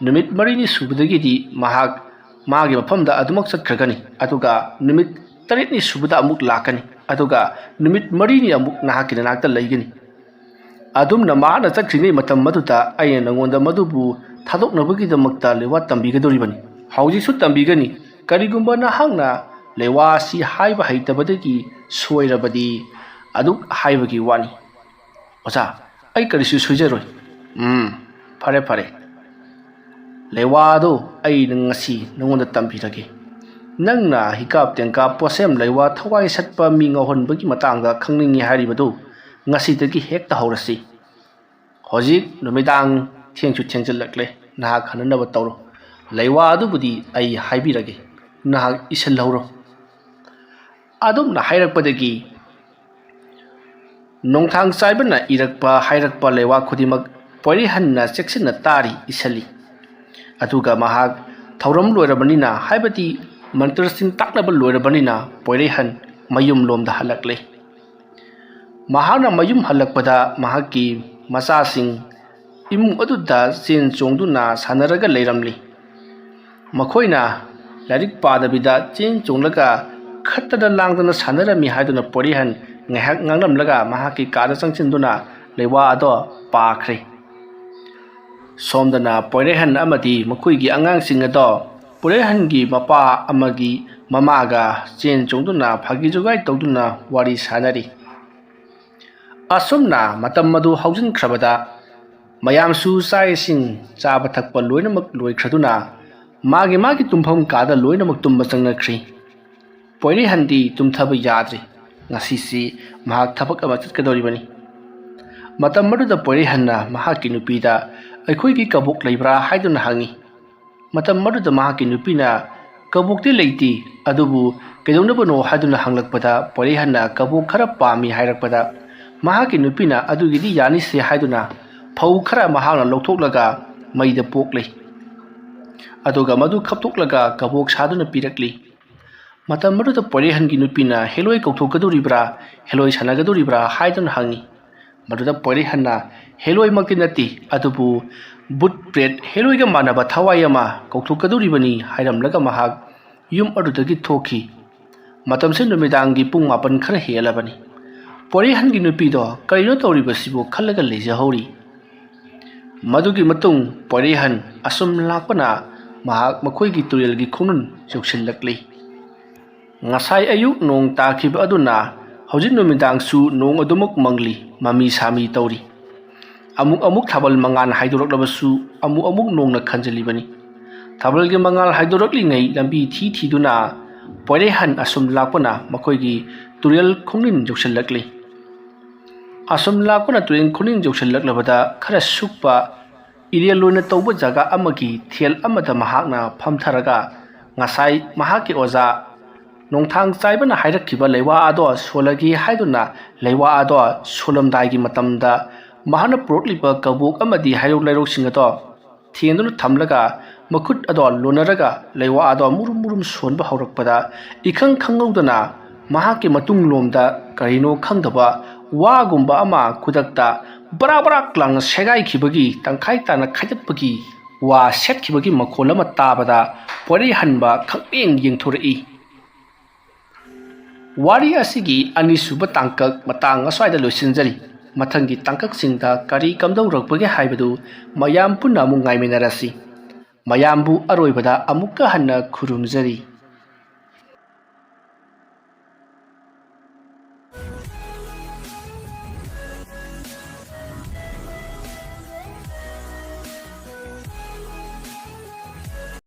ꯅꯨꯃꯤꯠ ꯃꯔꯤꯅꯤ ꯁꯨꯕꯗꯒꯤꯗꯤ ꯃꯍꯥꯛ ꯃꯥꯒꯤ ꯃꯐꯝꯗ ꯑꯗꯨꯃꯛ ꯆꯠꯈ꯭ꯔꯒꯅꯤ꯫ ꯑꯗꯨꯒ ꯅꯨꯃꯤꯠ ꯇꯔꯦꯠꯅꯤ ꯁꯨꯕꯗ ꯑꯃꯨꯛ ꯂꯥꯛꯀꯅꯤ꯫ ꯑꯗꯨꯒ ꯅꯨꯃꯤꯠ ꯃꯔꯤꯅꯤ ꯑꯃꯨꯛ ꯅꯍꯥꯛꯀꯤ ꯅꯅꯥꯛꯇ ꯂꯩꯒꯅꯤ꯫ ꯑꯗꯨꯝꯅ ꯃꯍꯥꯛꯅ ꯆꯠꯈ꯭ꯔꯤꯉꯩ ꯃꯇꯝ ꯑꯗꯨꯗ ꯑꯩꯅ ꯅꯉꯣꯟꯗ ꯃꯗꯨꯕꯨ ꯊꯥꯗꯣꯛꯅꯕꯒꯤꯗꯃꯛꯇ ꯂꯩꯋꯥ ꯇꯝꯕꯤꯒꯗꯧꯔꯤꯕꯅꯤ꯫ ꯍꯧꯖꯤꯛꯁꯨ ꯇꯝꯕꯤꯒꯅꯤ꯫ ꯀꯔꯤꯒꯨꯝꯕ ꯅꯍꯥꯛꯅ ꯂꯩꯋꯥ ꯑꯁꯤ ꯍꯥꯏꯕ ꯍꯩꯇꯕꯗꯒꯤ ꯁꯣꯏꯔꯕꯗꯤ ꯑꯗꯨꯛ ꯍꯥꯏꯕꯒꯤ ꯋꯥꯅꯤ꯫ ꯑꯣꯖꯥ, ꯑꯩ ꯀꯔꯤꯁꯨ ꯁꯣꯏꯖꯔꯣꯏ꯫ ꯎꯝ, ꯐꯔꯦ, ꯐꯔꯦ꯫ ꯂꯩꯋꯥꯗꯣ ꯑꯩ ꯉꯁꯤ ꯅꯉꯣꯟꯗ ꯇꯝꯕꯤꯔꯒꯦ꯫ ꯅꯪꯅ ꯍꯤꯀꯥꯞ ꯇꯦꯡꯀꯥꯞ, ꯄꯣꯠꯁꯦꯝ ꯂꯩꯋꯥ, ꯊꯋꯥꯏ ꯁꯠꯄ ꯃꯤ ꯉꯥꯎꯍꯟꯕꯒꯤ ꯃꯇꯥꯡꯗ ꯈꯪꯅꯤꯡꯉꯤ ꯍꯥꯏꯔꯤꯕꯗꯨ ꯉꯁꯤꯗꯒꯤ ꯍꯦꯛꯇ ꯍꯧꯔꯁꯤ꯫ ꯍꯧꯖꯤꯛ ꯅꯨꯃꯤꯗꯥꯡ ꯊꯦꯡꯁꯨ ꯊꯦꯡꯖꯤꯜꯂꯛꯂꯦ, ꯅꯍꯥꯛ ꯍꯟꯅꯅꯕ ꯇꯧꯔꯣ꯫ ꯂꯩꯋꯥ ꯑꯗꯨꯕꯨꯗꯤ ꯑꯩ ꯍꯥꯏꯕꯤꯔꯒꯦ, ꯅꯍꯥꯛ ꯏꯁꯤꯜꯍꯧꯔꯣ꯫ ꯑꯗꯨꯝꯅ ꯍꯥꯏꯔꯛꯄꯗꯒꯤ ꯅꯣꯡꯊꯥꯡ ꯆꯥꯏꯕꯅ ꯏꯔꯛꯄ ꯍꯥꯏꯔꯛꯄ ꯂꯩꯋꯥ ꯈꯨꯗꯤꯡꯃꯛ ꯄꯣꯏꯔꯩꯍꯟꯅ ꯆꯦꯛꯁꯤꯟꯅ ꯇꯥꯔꯤ, ꯏꯁꯤꯜꯂꯤ꯫ ꯑꯗꯨꯒ ꯃꯍꯥꯛ ꯊꯧꯔꯝ ꯂꯣꯏꯔꯕꯅꯤꯅ, ꯍꯥꯏꯕꯗꯤ ꯃꯟꯇ꯭ꯔꯁꯤꯡ ꯇꯥꯛꯅꯕ ꯂꯣꯏꯔꯕꯅꯤꯅ, ꯄꯣꯏꯔꯩꯍꯟ ꯃꯌꯨꯝꯂꯣꯝꯗ ꯍꯜꯂꯛꯂꯦ꯫ ꯃꯍꯥꯛꯅ ꯃꯌꯨꯝ ꯍꯜꯂꯛꯄꯗ ꯃꯍꯥꯛꯀꯤ ꯃꯆꯥꯁꯤꯡ ꯏꯃꯨꯡ ꯑꯗꯨꯗ ꯆꯦꯟ ꯆꯣꯡꯗꯨꯅ ꯁꯥꯟꯅꯔꯒ ꯂꯩꯔꯝꯂꯤ꯫ ꯃꯈꯣꯏꯅ ꯂꯥꯏꯔꯤꯛ ꯄꯥꯗꯕꯤꯗ ꯆꯦꯟ ꯆꯣꯡꯂꯒ ꯈꯠꯇꯅ ꯂꯥꯡꯗꯅ ꯁꯥꯟꯅꯔꯝꯃꯤ ꯍꯥꯏꯗꯨꯅ ꯄꯣꯏꯔꯩꯍꯟ ꯉꯥꯏꯍꯥꯛ ꯉꯥꯡꯂꯝꯂꯒ ꯃꯍꯥꯛꯀꯤ ꯀꯥꯗ ꯆꯪꯁꯤꯟꯗꯨꯅ ꯂꯩꯋꯥ ꯑꯗꯣ ꯄꯥꯈ꯭ꯔꯦ꯫ ꯁꯣꯝꯗꯅ ꯄꯣꯏꯔꯩꯍꯟ ꯑꯃꯗꯤ ꯃꯈꯣꯏꯒꯤ ꯑꯉꯥꯡꯁꯤꯡ ꯑꯗꯣ ꯄꯣꯏꯔꯩꯍꯟꯒꯤ ꯃꯄꯥ ꯑꯃꯒꯤ ꯃꯃꯥꯒ ꯆꯦꯟ ꯆꯣꯡꯗꯨꯅ ꯐꯥꯒꯤ ꯖꯨꯒꯥꯏ ꯇꯧꯗꯨꯅ ꯋꯥꯔꯤ ꯁꯥꯟꯅꯔꯤ꯫ ꯑꯁꯨꯝꯅ ꯃꯇꯝ ꯑꯗꯨ ꯍꯧꯖꯤꯟꯈ꯭ꯔꯕꯗ ꯃꯌꯥꯝꯁꯨ ꯆꯥꯛ ꯏꯁꯤꯡ ꯆꯥꯕ ꯊꯛꯄ ꯂꯣꯏꯅꯃꯛ ꯂꯣꯏꯈ꯭ꯔꯗꯨꯅ ꯃꯥꯒꯤ ꯃꯥꯒꯤ ꯇꯨꯝꯐꯝ ꯀꯥꯗ ꯂꯣꯏꯅꯃꯛ ꯇꯨꯝꯕ ꯆꯪꯅꯈ꯭ꯔꯤ꯫ ꯄꯣꯏꯔꯩꯍꯟꯗꯤ ꯇꯨꯝꯊꯕ ꯌꯥꯗ꯭ꯔꯤ꯫ ꯉꯁꯤꯁꯤ ꯃꯍꯥꯛ ꯊꯕꯛ ꯑꯃ ꯆꯠꯀꯗꯧꯔꯤꯕꯅꯤ꯫ ꯃꯇꯝ ꯑꯗꯨꯗ ꯄꯣꯏꯔꯩꯍꯟꯅ ꯃꯍꯥꯛꯀꯤ ꯅꯨꯄꯤꯗ, "ꯑꯩꯈꯣꯏꯒꯤ ꯀꯕꯣꯛ ꯂꯩꯕ꯭ꯔꯥ?" ꯍꯥꯏꯗꯨꯅ ꯍꯪꯉꯤ꯫ ꯃꯇꯝ ꯑꯗꯨꯗ ꯃꯍꯥꯛꯀꯤ ꯅꯨꯄꯤꯅ, "ꯀꯕꯣꯛꯇꯤ ꯂꯩꯇꯦ, ꯑꯗꯨꯕꯨ ꯀꯩꯗꯧꯅꯕꯅꯣ?" ꯍꯥꯏꯗꯨꯅ ꯍꯪꯂꯛꯄꯗ, ꯄꯣꯏꯔꯩꯍꯟꯅ ꯀꯕꯣꯛ ꯈꯔ ꯄꯥꯝꯃꯤ ꯍꯥꯏꯔꯛꯄꯗ, ꯃꯍꯥꯛꯀꯤ ꯅꯨꯄꯤꯅ, "ꯑꯗꯨꯒꯤꯗꯤ ꯌꯥꯅꯤꯁꯦ" ꯍꯥꯏꯗꯨꯅ ꯐꯧ ꯈꯔ ꯃꯍꯥꯛꯅ ꯂꯧꯊꯣꯛꯂꯒ ꯃꯩꯗ ꯄꯣꯛꯂꯤ꯫ ꯑꯗꯨꯒ ꯃꯗꯨ ꯈꯞꯇꯣꯛꯂꯒ ꯀꯕꯣꯛ ꯁꯥꯗꯨꯅ ꯄꯤꯔꯛꯂꯤ꯫ ꯃꯇꯝ ꯑꯗꯨꯗ ꯄꯣꯏꯔꯩꯍꯟꯒꯤ ꯅꯨꯄꯤꯅ, "ꯍꯦꯂꯣꯏ ꯀꯧꯊꯣꯛꯀꯗꯧꯔꯤꯕ꯭ꯔꯥ, ꯍꯦꯂꯣꯏ ꯁꯥꯟꯅꯒꯗꯧꯔꯤꯕ꯭ꯔꯥ?" ꯍꯥꯏꯗꯨꯅ ꯍꯪꯉꯤ꯫ ꯃꯗꯨꯗ ꯄꯣꯏꯔꯩꯍꯟꯅ, "ꯍꯦꯂꯣꯏꯃꯛꯇꯤ ꯅꯠꯇꯦ, ꯑꯗꯨꯕꯨ ꯕꯨꯠ ꯄ꯭ꯔꯦꯠ ꯍꯦꯂꯣꯏꯒ ꯃꯥꯟꯅꯕ ꯊꯋꯥꯏ ꯑꯃ ꯀꯧꯊꯣꯛꯀꯗꯧꯔꯤꯕꯅꯤ" ꯍꯥꯏꯔꯝꯂꯒ ꯃꯍꯥꯛ ꯌꯨꯝ ꯑꯗꯨꯗꯒꯤ ꯊꯣꯛꯈꯤ꯫ ꯃꯇꯝꯁꯦ ꯅꯨꯃꯤꯗꯥꯡꯒꯤ ꯄꯨꯡ ꯃꯥꯄꯟ ꯈꯔ ꯍꯦꯜꯂꯕꯅꯤ꯫ ꯄꯣꯏꯔꯩꯍꯟꯒꯤ ꯅꯨꯄꯤꯗꯣ ꯀꯔꯤꯅꯣ ꯇꯧꯔꯤꯕꯁꯤꯕꯨ ꯈꯜꯂꯒ ꯂꯩꯖꯍꯧꯔꯤ꯫ ꯃꯗꯨꯒꯤ ꯃꯇꯨꯡ ꯄꯣꯏꯔꯩꯍꯟ ꯑꯁꯨꯝ ꯂꯥꯛꯄꯅ ꯃꯍꯥꯛ ꯃꯈꯣꯏꯒꯤ ꯇꯨꯔꯦꯜꯒꯤ ꯈꯣꯡꯅꯨꯡ ꯌꯧꯁꯤꯜꯂꯛꯂꯤ꯫ ꯉꯁꯥꯏ ꯑꯌꯨꯛ ꯅꯣꯡ ꯇꯥꯈꯤꯕ ꯑꯗꯨꯅ ꯍꯧꯖꯤꯛ ꯅꯨꯃꯤꯗꯥꯡꯁꯨ ꯅꯣꯡ ꯑꯗꯨꯃꯛ ꯃꯪꯂꯤ, ꯃꯃꯤ ꯁꯥꯃꯤ ꯇꯧꯔꯤ꯫ ꯑꯃꯨꯛ ꯑꯃꯨꯛ ꯊꯥꯕꯜ ꯃꯉꯥꯜ ꯍꯥꯏꯗꯣꯔꯛꯂꯕꯁꯨ ꯑꯃꯨꯛ ꯑꯃꯨꯛ ꯅꯣꯡꯅ ꯈꯟꯖꯤꯜꯂꯤꯕꯅꯤ꯫ ꯊꯥꯕꯜꯒꯤ ꯃꯉꯥꯜ ꯍꯥꯏꯗꯣꯔꯛꯂꯤꯉꯩ ꯂꯝꯕꯤ ꯊꯤ ꯊꯤꯗꯨꯅ ꯄꯣꯏꯔꯩꯍꯟ ꯑꯁꯨꯝ ꯂꯥꯛꯄꯅ ꯃꯈꯣꯏꯒꯤ ꯇꯨꯔꯦꯜ ꯈꯣꯡꯅꯨꯡ ꯌꯧꯁꯤꯜꯂꯛꯂꯤ꯫ ꯑꯁꯨꯝ ꯂꯥꯛꯄꯅ ꯇꯨꯔꯦꯜ ꯈꯣꯡꯅꯨꯡ ꯌꯧꯁꯤꯜꯂꯛꯂꯕꯗ ꯈꯔ ꯁꯨꯛꯄ ꯏꯔꯦꯜ ꯑꯣꯏꯅ ꯇꯧꯕ ꯖꯒꯥ ꯑꯃꯒꯤ ꯊꯦꯜ ꯑꯃꯗ ꯃꯍꯥꯛꯅ ꯐꯝꯊꯔꯒ ꯉꯁꯥꯏ ꯃꯍꯥꯛꯀꯤ ꯑꯣꯖꯥ ꯅꯣꯡꯊꯥꯡ ꯆꯥꯏꯕꯅ ꯍꯥꯏꯔꯛꯈꯤꯕ ꯂꯩꯋꯥ ꯑꯗꯣ ꯁꯣꯜꯂꯒꯦ ꯍꯥꯏꯗꯨꯅ ꯂꯩꯋꯥ ꯑꯗꯣ ꯁꯣꯜꯂꯝꯗꯥꯏꯒꯤ ꯃꯇꯝꯗ ꯃꯍꯥꯛꯅ ꯄꯨꯔꯛꯂꯤꯕ ꯀꯕꯣꯛ ꯑꯃꯗꯤ ꯍꯩꯔꯧ ꯂꯩꯔꯧꯁꯤꯡ ꯑꯗꯣ ꯊꯦꯡꯗꯨꯅ ꯊꯝꯂꯒ ꯃꯈꯨꯠ ꯑꯗꯣ ꯂꯣꯟꯅꯔꯒ ꯂꯩꯋꯥ ꯑꯗꯣ ꯃꯨꯔꯨꯝ ꯃꯨꯔꯨꯝ ꯁꯣꯟꯕ ꯍꯧꯔꯛꯄꯗ ꯏꯈꯪ ꯈꯪꯍꯧꯗꯅ ꯃꯍꯥꯛꯀꯤ ꯃꯇꯨꯡꯂꯣꯝꯗ ꯀꯔꯤꯅꯣ ꯈꯪꯗꯕ ꯋꯥꯒꯨꯝꯕ ꯑꯃ ꯈꯨꯗꯛꯇ ꯕ꯭ꯔꯥꯛ ꯕ꯭ꯔꯥꯛ ꯂꯥꯡꯅ ꯁꯦꯒꯥꯏꯈꯤꯕꯒꯤ, ꯇꯪꯈꯥꯏ ꯇꯥꯅ ꯈꯥꯏꯗꯠꯄꯒꯤ ꯋꯥ ꯁꯦꯠꯈꯤꯕꯒꯤ ꯃꯈꯣꯜ ꯑꯃ ꯇꯥꯕꯗ ꯄꯣꯏꯔꯩꯍꯟꯕ ꯈꯪꯌꯦꯡ ꯌꯦꯡꯊꯣꯔꯛꯏ꯫ ꯋꯥꯔꯤ ꯑꯁꯤꯒꯤ ꯑꯅꯤꯁꯨꯕ ꯇꯥꯡꯀꯛ ꯃꯇꯥꯡ ꯑꯁ꯭ꯋꯥꯏꯗ ꯂꯣꯏꯁꯤꯟꯖꯔꯤ꯫ ꯃꯊꯪꯒꯤ ꯇꯥꯡꯀꯛꯁꯤꯡꯗ ꯀꯔꯤ ꯀꯝꯗꯧꯔꯛꯄꯒꯦ ꯍꯥꯏꯕꯗꯨ ꯃꯌꯥꯝ ꯄꯨꯟꯅ ꯑꯃꯨꯛ ꯉꯥꯏꯃꯤꯟꯅꯔꯁꯤ꯫ ꯃꯌꯥꯝꯕꯨ ꯑꯔꯣꯏꯕꯗ ꯑꯃꯨꯛꯀ ꯍꯟꯅ ꯈꯨꯔꯨꯝꯖꯔꯤ꯫